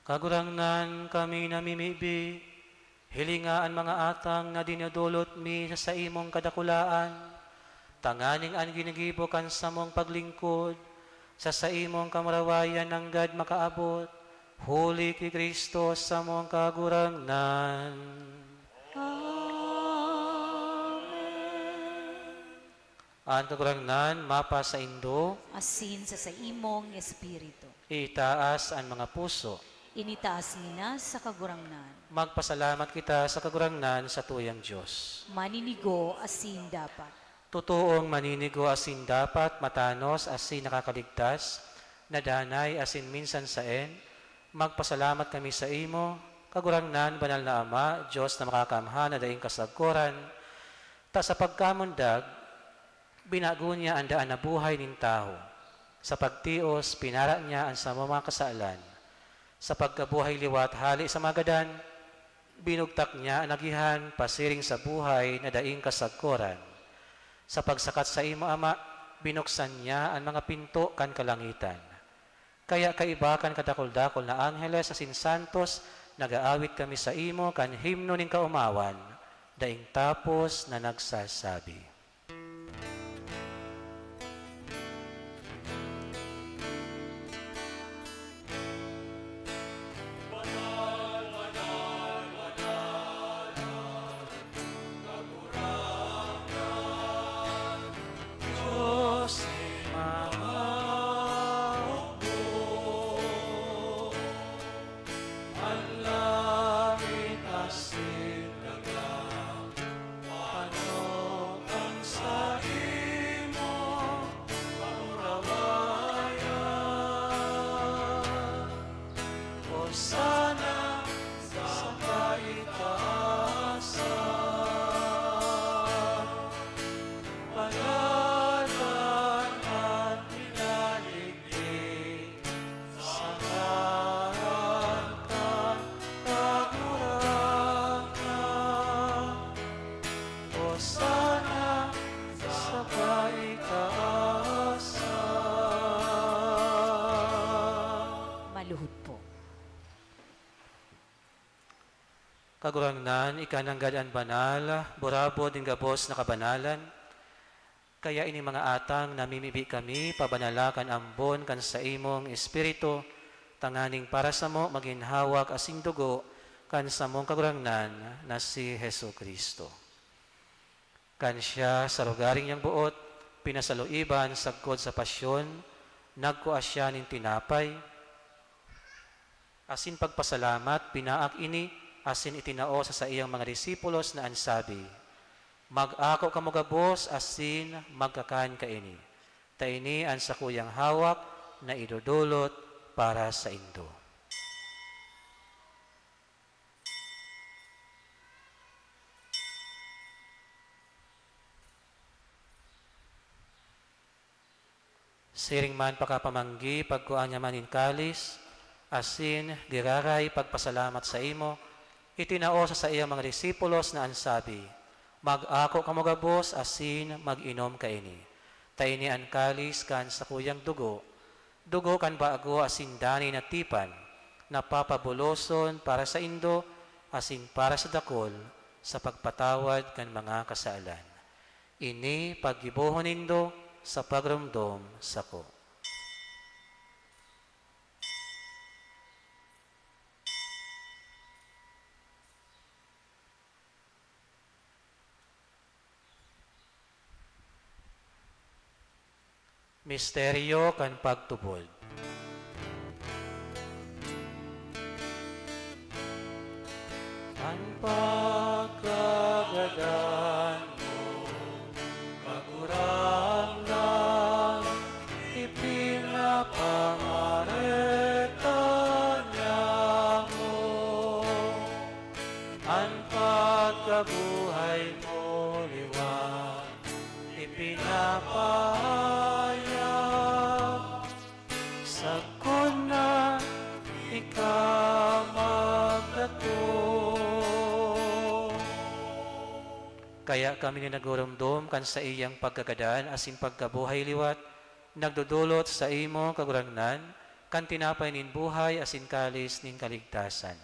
Kagurangnan, kami namimibi, hilinga an mga atang na dinodolot mi sa saimong kadakulaan, tanganing an ginigibo kan samong paglingkod sa saimong kamurawayan nanggad makaabot, huli ki Cristo samong Kagurangnan. Amen. An Kagurangnan mapasaindo. Asin sa saimong espiritu. Itaas an mga puso. Initaas mi na sa Kagurangnan. Magpasalamat kita sa Kagurangnan, satuyang Dios. Maninigo asin dapat. Totoong maninigo asin dapat, matanos asin nakakaligtas, na danay asin minsan saen, magpasalamat kami saimo, Kagurangnan, Banal na Ama, Dios na Makakamhan na daing kasagkoran, ta sa pagkamundag, binago niya an daan na buhay nin tawo. Sa pagtios, pinara niya an samong mga kasalan. Sa pagkabuhay liwat hale sa mga gadan, binugtak niya an agihan pasiring sa buhay na daing kasagkoran. Sa pagsakat saimo, Ama, binuksan niya an mga pinto kan kalangitan. Kaya kaiba kan kadakul-dakul na angheles asin santos, nag-aawit kami saimo kan himno nin kaomawan, daing tapos na nagsasabi. Dios ni mga hukbo, an langit asin daga, panukan sa imo kamurawayan. Hosana sa kaitaasan. Panadan an pinaligdi sa ngaran kan Kagurangnan. Hosana sa kaitaasan. Maluhod po. Kagurangnan, ika nanggad an banal, burabod nin gabos na kabanalan. Kaya ini mga atang namimibi kami, pabanala kan ambon kan saimong Espiritu, tanganing para samo magin hawak asin dugo kan samong Kagurangnan na si Jesu-Cristo. Kan siya, sa lugaring niyang boot, pinasaluiban sagkod sa pasyon, nagkua siya nin tinapay, asin pagpasalamat, pinaak ini, asin itinao sa saiyang mga disipulos na an sabi, "Mag-ako kamo gabos asin magkakan kaini, ta ini an sakuyang hawak na idodolot para saindo." Siring man pakapamanggi, pagkua niya man nin kalis, asin giraray pagpasalamat saimo, itinao sa saiyang mga disipulos na an sabi, "Mag-ako kamo gabos asin mag-inom kaini, ta ini an kalis kan sakuyang dugo, dugo kan bago asin danay na tipan, na papabuloson para saindo asin para sa dakul sa pagpatawad kan mga kasalan. Ini paggibohon nindo sa pagromdom sako." Misteryo kan pagtubod. An pagkagadan An pagkabuhay mo liwat ipinapahayag, sagkod na ika magdatong. Kaya kami na nagurumdom kan saiyang pagkagadan asin pagkabuhay liwat, nagdodolot saimo, Kagurangnan, kan tinapay nin buhay asin kalis nin kaligtasan.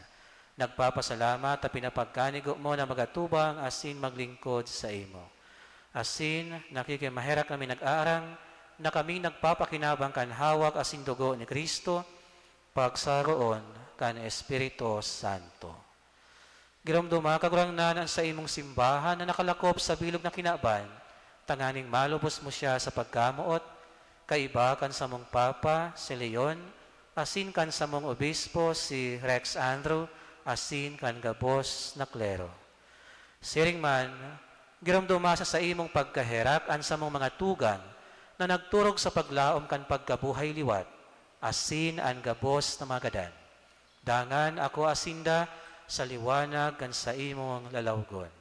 Nagpapasalamat ta pinapagkanigo mo na magatubang asin maglingkod saimo. Asin nakikimaherak kami nag-aarang na kami nagpapakinabang kan hawak asin dugo ni Cristo, pagsaroon kan Espiritu Santo. Giromdoma, Kagurangnan, an saimong simbahan na nakalakop sa bilog na kinaban, tanganing malubos mo siya sa pagkamoot, kaiba kan samong Papa, si Leon, asin kan samong Obispo, si Rex Andrew, asin kan gabos na klero. Siring man, giromdoma sa saimong pagkaherak an samong mga tugang na nagturog sa paglaom kan pagkabuhay liwat, asin an gabos na mga gadan. Dangan akoa sinda sa liwanag kan saimong lalawgon.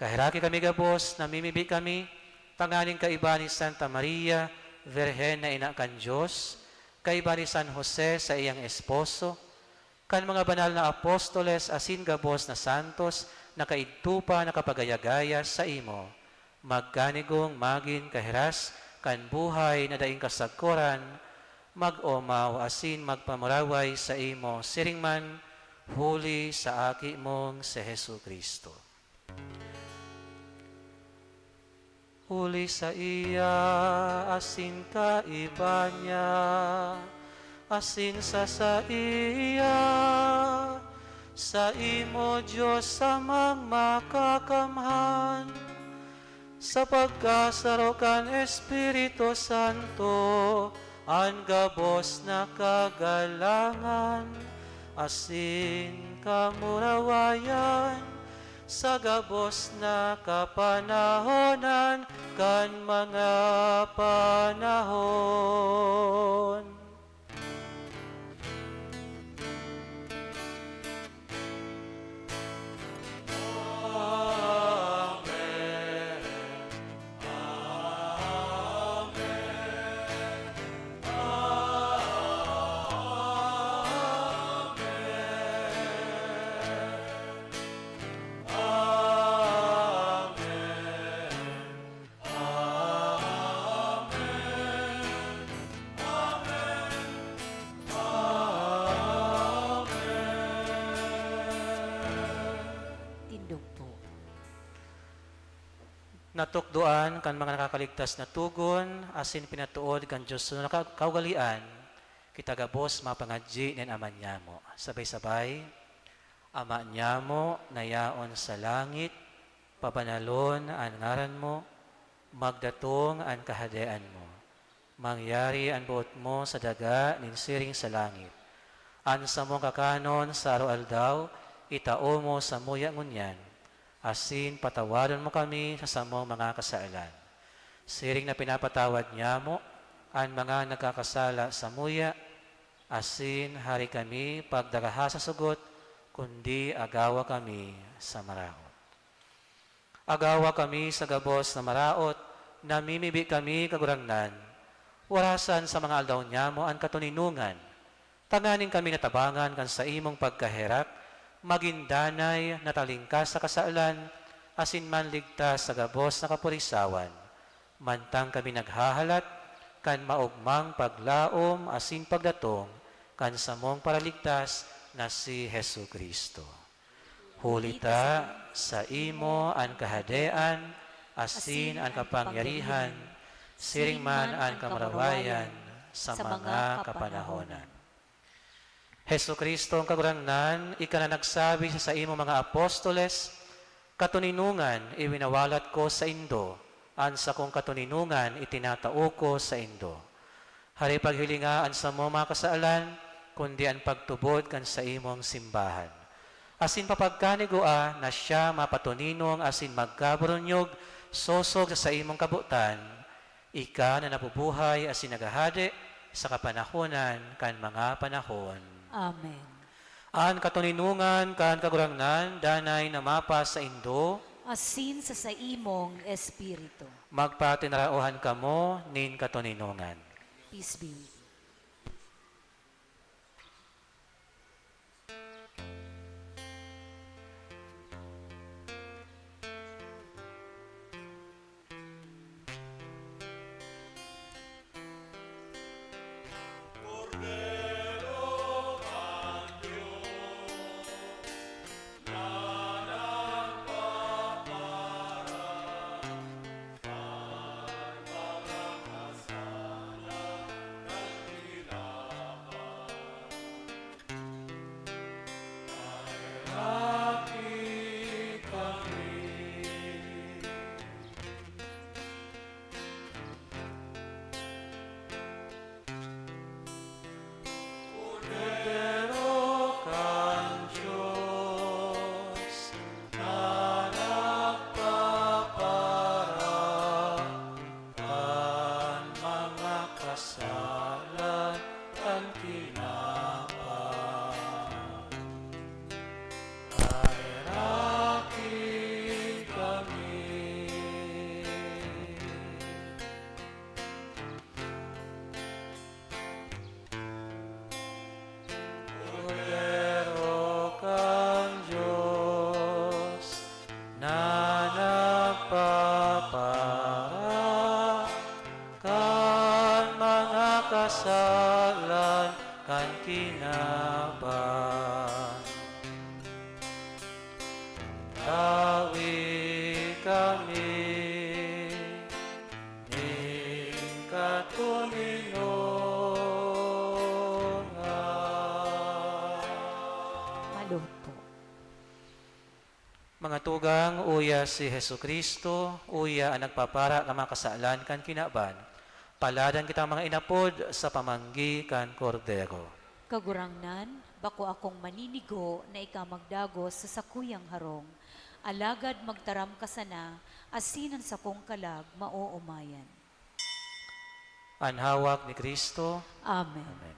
Kaheraki kami gabos, namimibi kami, tanganing kaiba ni Santa Maria, Birhen na ina kan Dios, kaiba ni San Jose, saiyang esposo, kan mga banal na apostoles asin gabos na santos na kaidto pa nakapagaya-gaya saimo, magkanigong magin kahiras kan buhay na daing kasagkoran, mag-omaw asin magpamuraway saimo siring man, huli sa Aki mong si Jesu-Cristo. Huli saiya, asin kaiba niya, asin sa saiya, saimo, Dios Amang Makakamhan, sa pagkasaro kan Espiritu Santo, an gabos na kagalangan asin kamurawayan, sa gabos na kapanahonan kan mga panahon. Amen. Amen. Amen. Amen. Amen. Amen. Amen. Tindog po. Natukdoan kan mga nakakaligtas na togon, asin pinatuod kan Dios na ka-, kaugalean, kita gabos mapangadyi nin Ama niyamo. Sabay-sabay, Ama niyamo na yaon sa langit, pabanalon an ngaran mo, magdatong an kahadean mo. Mangyari an boot mo sa daga nin siring sa langit. An samong kakanon sa aroaldaw, itao mo samuya ngunyan, asin patawadon mo kami sa samong mga kasalan. Siring na pinapatawad niyamo an mga nagkakasala samuya, asin hari kami pagdaraha sa sugot, kundi agawa kami sa maraot. Agawa kami sa gabos na maraot, namimibi kami, Kagurangnan. Warasan sa mga aldaw niyamo an katoninongan, tanganing kami natabangan kan saimong pagkaherak, magin danay na talingkas sa kasalan, asin manligtas sa gabos na kapurisawan, mantang kami naghahalat kan maogmang paglaom asin pagdatong kan samong Paraligtas na si Jesu-Cristo. Huli ta saimo an kahadean, asin an kapangyarihan, siring man an kamurawayan sa mga kapanahonan. Jesu-Cristo, ang Kagurangnan, ika na nagsabi sa saimong mga apostoles, "Katoninongan iwinawalat ko saindo, an sakong katoninongan itinatao ko saindo." Hari, paghilinga an samong mga kasalan, kundi an pagtubod kan saimong simbahan. Asin papagkanigua na siya mapatoninong asin magkaburunyog sosog sa saimong kabotan, ika na nabubuhay asin naghahade sa kapanahonan kan mga panahon. Amen. An katoninongan kan Kagurangnan danay na mapasaindo. Asin sa saimong espiritu. Magpatinaraohan kamo nin katoninongan. Peace be with you. Kordero kan Dios na nagpaparang kan mga kasalan kan tinapay. Paheraki kami. Kordero kan Dios na nagpapara kan mga kasalan kan kinaban. Tawi kami nin katoninongan. Maluhod po. Mga tugang, uya si Jesu-Cristo, uya an nagpapara kan mga kasalan kan kinaban. Paladan kitang mga inapod sa pamanggi kan Kordero. Kagurangnan, bako akong maninigo na ika magdagos sa sakuyang harong, alagad magtaram ka sana, asin an sakong kalag maoomayan. An hawak ni Cristo. Amen. Amen.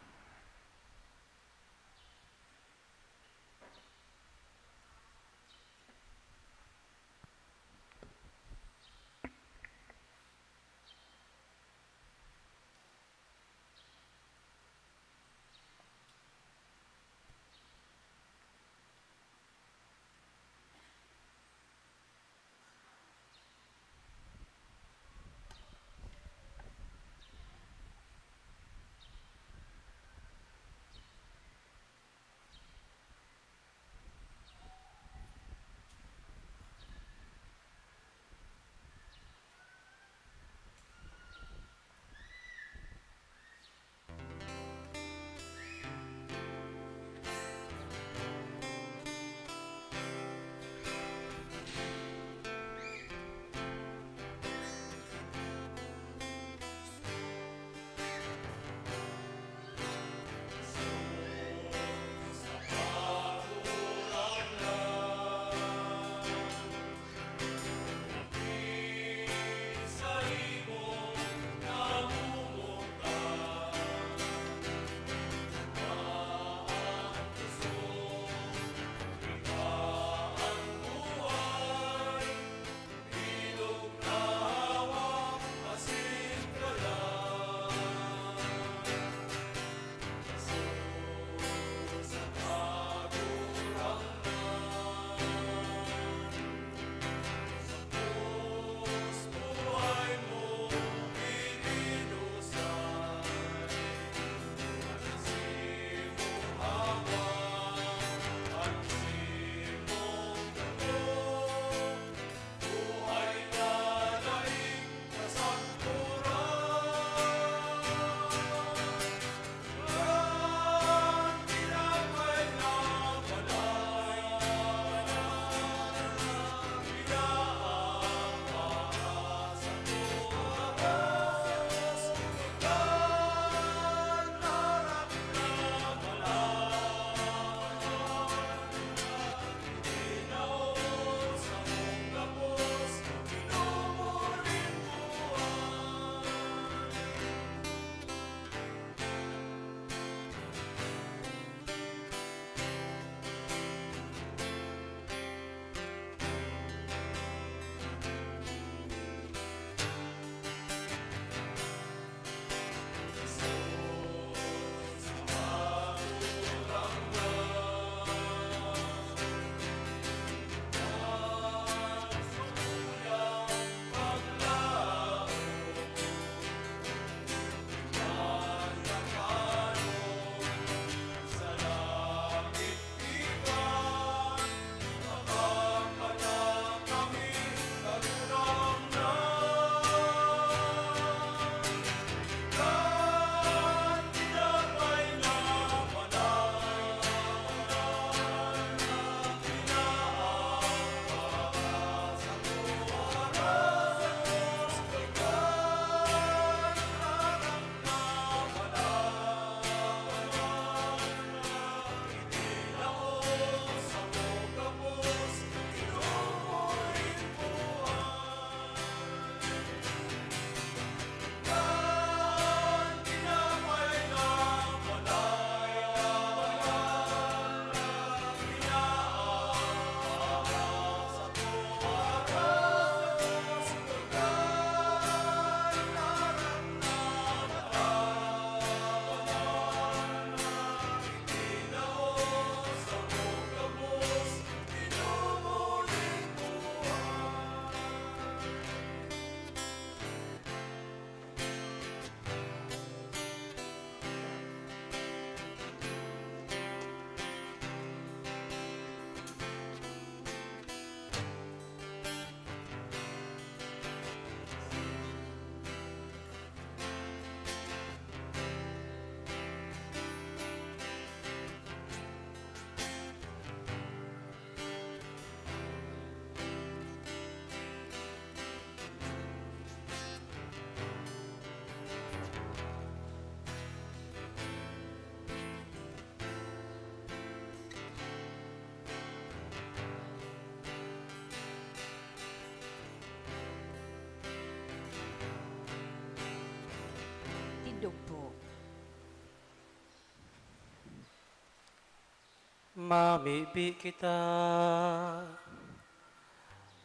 Mamibi kita.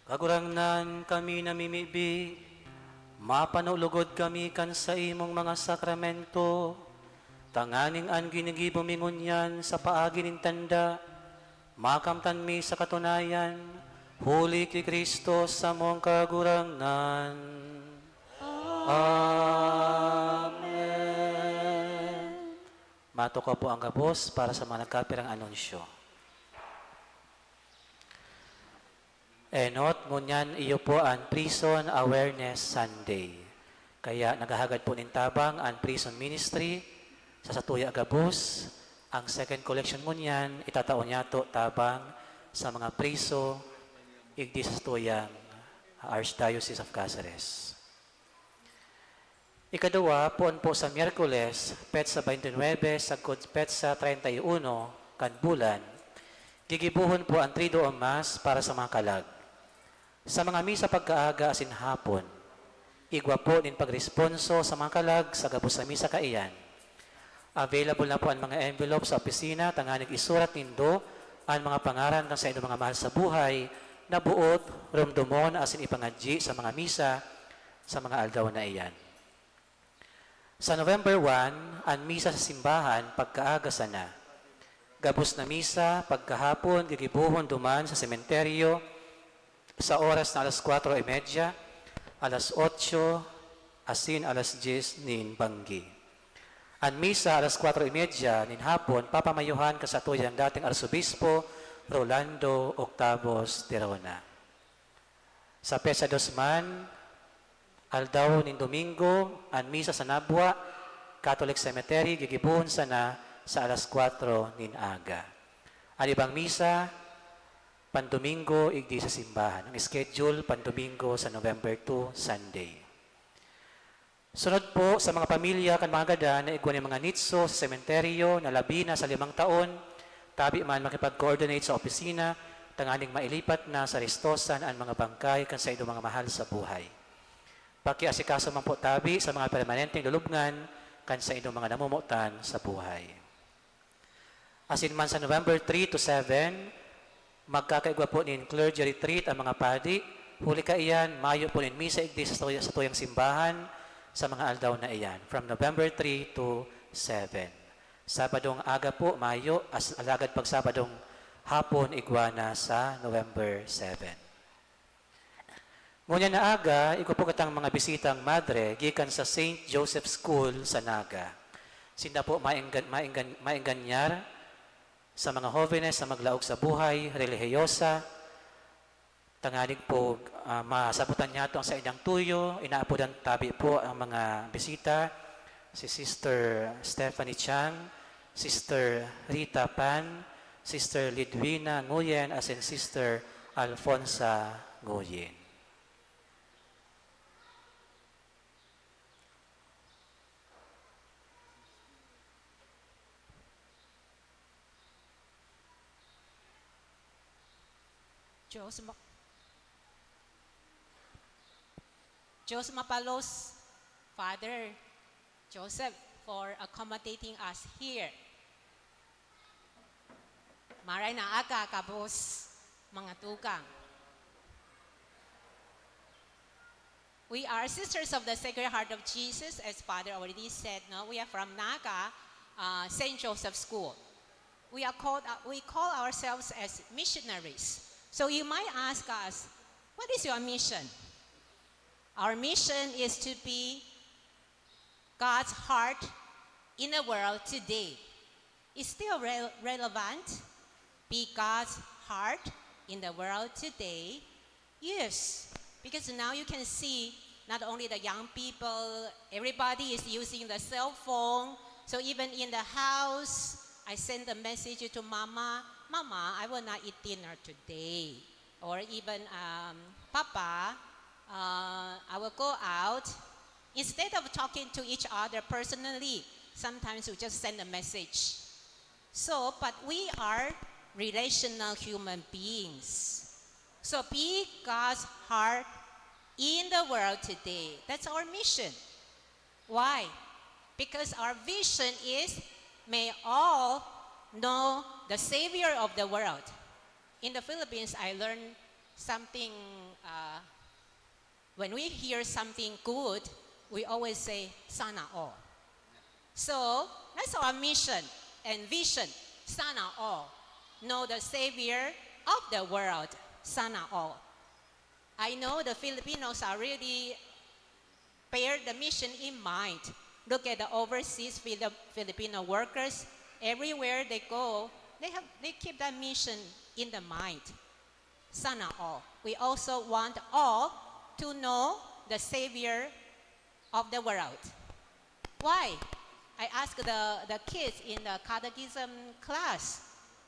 Kagurangnan, kami namimibi, mapano lugod kami kan saimong mga sakramento, tanganing an ginigibo mi ngunyan sa paagi nin tanda, makamtan mi sa katunayan, huli ki Cristo samong Kagurangnan. Amen. Matukaw po ang gabos para sa mga nagkapirang anunsyo. Enot, ngunyan iyo po an Prison Awareness Sunday. Kaya naghahagad po nin tabang an Prison Ministry sa satuya gabos. Ang second collection ngunyan itatao niyato tabang sa mga priso igdi sa satuyang Archdiocese of Caceres. Ikaduwa, poon po sa Miyerkules, petsa twenty-nine sagkod petsa treinta y uno kan bulan, gigibohon po an Triduum Mass para sa mga kalag. Sa mga misa pagkaaga asin hapon, igwa po nin pagresponso sa mga kalag sa gabos na misa kaiyan. Available na po an mga envelope sa opisina tanganing isurat nindo an mga pangaran kan saindong mga mahal sa buhay na boot romdomon asin ipangadyi sa mga misa sa mga aldaw na iyan. Sa November one, an misa sa simbahan pagkaaga sana. Gabos na misa pagkahapon gigibohon duman sa sementeryo sa oras na alas kwatro y media, alas otso, asin alas dyes nin banggi. An misa alas kwatro y media nin hapon papamayohan kan satuyang dating Arsobispo Rolando Octavos Tirona. Sa petsa dos man, aldaw nin Domingo, an misa sa Nabua Catholic Cemetery gigibohon sana sa alas kwatro nin aga. An ibang misa, pandomingo igdi sa simbahan. Ang schedule, pandomingo sa November two, Sunday. Sunod po, sa mga pamilya kan mga gadan na igwa nin mga nitso sa sementeryo na labi na sa limang taon, tabi man makipag-coordinate sa opisina tanganing mailipat na sa Ristosan an mga bangkay kan saindong mga mahal sa buhay. Pakiasikaso man po tabi sa mga permanenteng lulubngan kan saindong mga namomotan sa buhay. Asin man sa November three to seven, magkakaigwa po nin clergy retreat ang mga padi. Huli kaiyan, mayo po nin misa igdi sa tuya-, sa tuyang simbahan sa mga aldaw na iyan, from November three to seven. Sabadong aga po, mayo, as-, alagad pag Sabadong hapon, igwa na sa November seven. Ngunyan na aga, igwa po kitang mga bisitang madre gikan sa Saint Joseph School sa Naga. Sinda po maenggan-, maenggan-, maenganyar sa mga hovenes na maglaog sa buhay relihiyosa, tanganing po, ah, masabotan niyato ang saindang tuyo. Inaapodan tabi po ang mga bisita, si Sister Stephanie Chang, Sister Rita Pan, Sister Lidwina Nguyen, asin Sister Alfonsa Nguyen. Diyos ma-, Diyos mapalos, Father Joseph, for accommodating us here. Maray na aga, kabos, mga tugang. We are Sisters of the Sacred Heart of Jesus, as Father already said, no? We are from Naga, uh, Saint Joseph School. We are called, uh, we call ourselves as missionaries. So you might ask us, "What is your mission?" Our mission is to be God's heart in the world today. Is still re-, relevant? Be God's heart in the world today? Yes, because now you can see not only the young people, everybody is using the cell phone. So even in the house, I send a message to Mama, "Mama, I will not eat dinner today." Or even, um, "Papa, uh, I will go out." Instead of talking to each other personally, sometimes we just send a message. So, but we are relational human beings. So be God's heart in the world today. That's our mission. Why? Because our vision is, may all Know the Savior of the world. In the Philippines, I learned something, uh, when we hear something good, we always say, "Sana all." So, that's our mission and vision, "Sana all." Know the Savior of the world, "Sana all." I know the Filipinos are really bear the mission in mind. Look at the overseas Fili- Filipino workers. Everywhere they go, they have, they keep that mission in the mind. Sana all. We also want all to know the Savior of the world. Why? I ask the, the kids in the catechism class,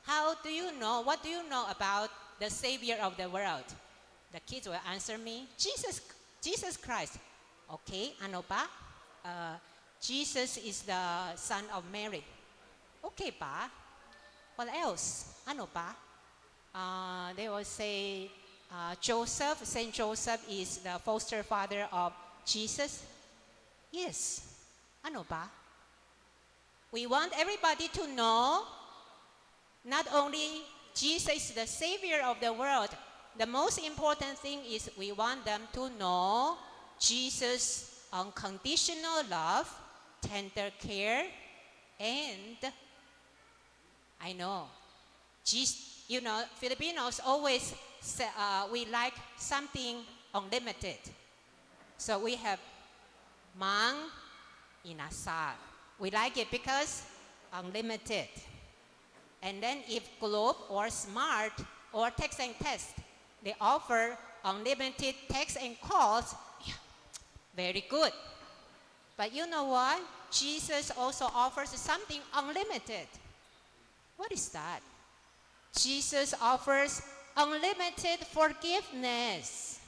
"How do you know? What do you know about the Savior of the world?" The kids will answer me, "Jesus, Jesus Christ." "Okay, ano pa?" Uh, "Jesus is the son of Mary." "Okay pa? What else? Ano pa?" Uh, they will say, uh, "Joseph, Saint Joseph is the foster father of Jesus." "Yes. Ano pa?" We want everybody to know not only Jesus is the Savior of the world, the most important thing is we want them to know Jesus' unconditional love, tender care, and I know. Jis-, you know, Filipinos always say, uh, we like something unlimited. So we have Mang Inasal. We like it because unlimited. And then if Globe or Smart or Text and Test, they offer unlimited text and calls, yeah, very good. But you know what? Jesus also offers something unlimited. What is that? Jesus offers unlimited forgiveness.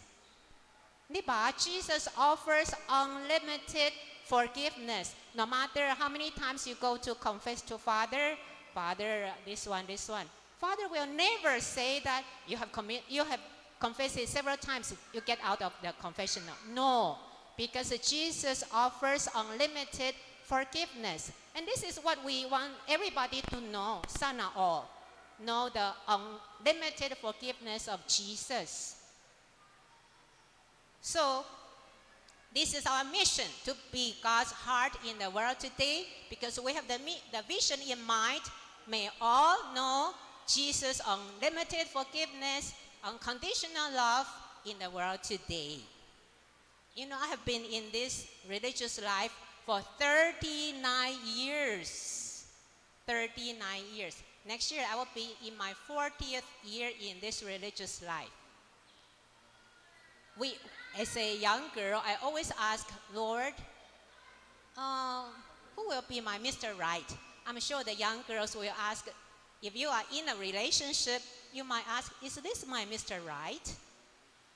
Di ba? Jesus offers unlimited forgiveness. No matter how many times you go to confess to Father, "Father, this one, this one." Father will never say that you have commi-, you have confessed it several times, you get out of the confessional. No, because Jesus offers unlimited forgiveness. And this is what we want everybody to know, sana all. Know the unlimited forgiveness of Jesus. So, this is our mission, to be God's heart in the world today, because we have the mi-, the vision in mind. May all know Jesus' unlimited forgiveness, unconditional love in the world today. You know, I have been in this religious life for thirty-nine years. Thirty-nine years. Next year, I will be in my fortieth year in this religious life. We, as a young girl, I always ask, "Lord, uh, who will be my Mister Right?" I'm sure the young girls will ask, if you are in a relationship, you might ask, "Is this my Mister Right?"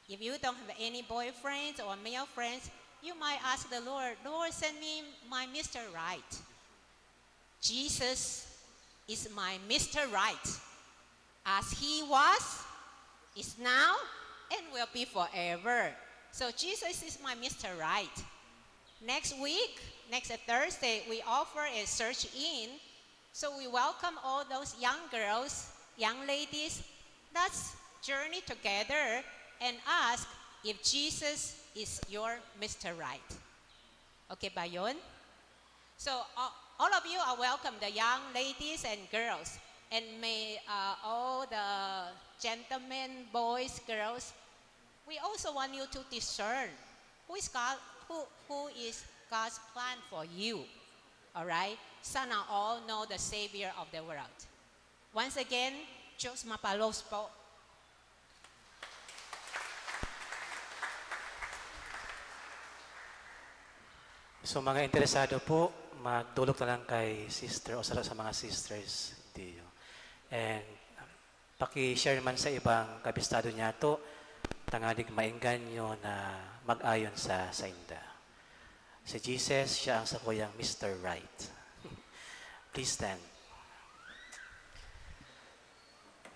If you don't have any boyfriends or male friends, you might ask the Lord, "Lord, send me my Mister Right." Jesus is my Mister Right. As he was, is now, and will be forever. So Jesus is my Mister Right. Next week, next Thursday, we offer a search-in. So we welcome all those young girls, young ladies. Let's journey together and ask if Jesus is your Mister Right. Okay ba yun? So, uh, all of you are welcome, the young ladies and girls. And may, uh, all the gentlemen, boys, girls, we also want you to discern who is God, who, who is God's plan for you. All right? Sana all know the Savior of the world. Once again, Diyos mapalos po. So, mga interesado po, magdulog na lang kay sister o sa, sa mga sisters. Diyo. And paki-share man sa ibang kabistado niyato, tanganing mainggan nyo na mag-ayon sa sainda. Si Jesus, siya ang sakuyang Mister Right. Please stand.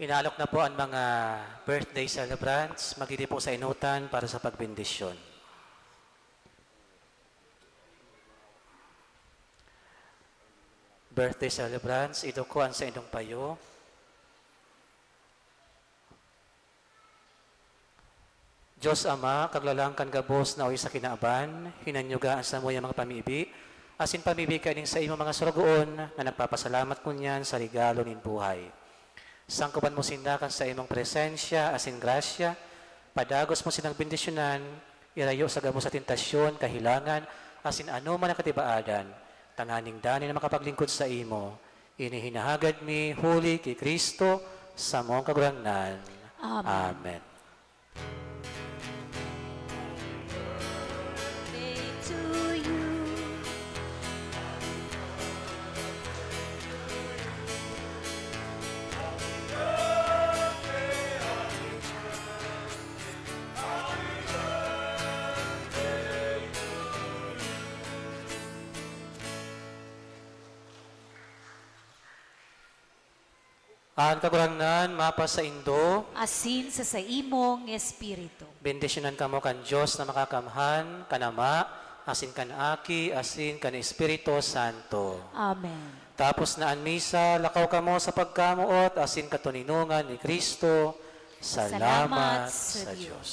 Inaalok na po ang mga birthday celebrants. Magdidi po sa inutan para sa pagbendisyon. Birthday celebrants, iduko an saindong payo. Dios Ama, Kaglalang kan gabos na uyo sa kinaban, hinanyuga an samuyang mga pamibi, asin pamibi kaining saimong mga sorogoon na nagpapasalamat ngunyan sa regalo nin buhay. Sangkoban mo sinda kan saimong presensya asin grasya, padagos mo sindang bendisyonan, irayo sa gabos na tentasyon, kahelangan, asin anoman na katibaadan, tanganing danay na makapaglingkod saimo. Ini hinahagad mi huli ki Cristo, samong Kagurangnan. Amen. Amen. An Kagurangnan mapasaindo. Asin sa saimong espiritu. Bendisyonan kamo kan Dios na Makakamhan, kan Ama, asin kan Aki, asin kan Espiritu Santo. Amen. Tapos na an misa, lakaw kamo sa pagkamoot asin katoninongan ni Cristo. Salamat Salamat sa sa Dios. Dios.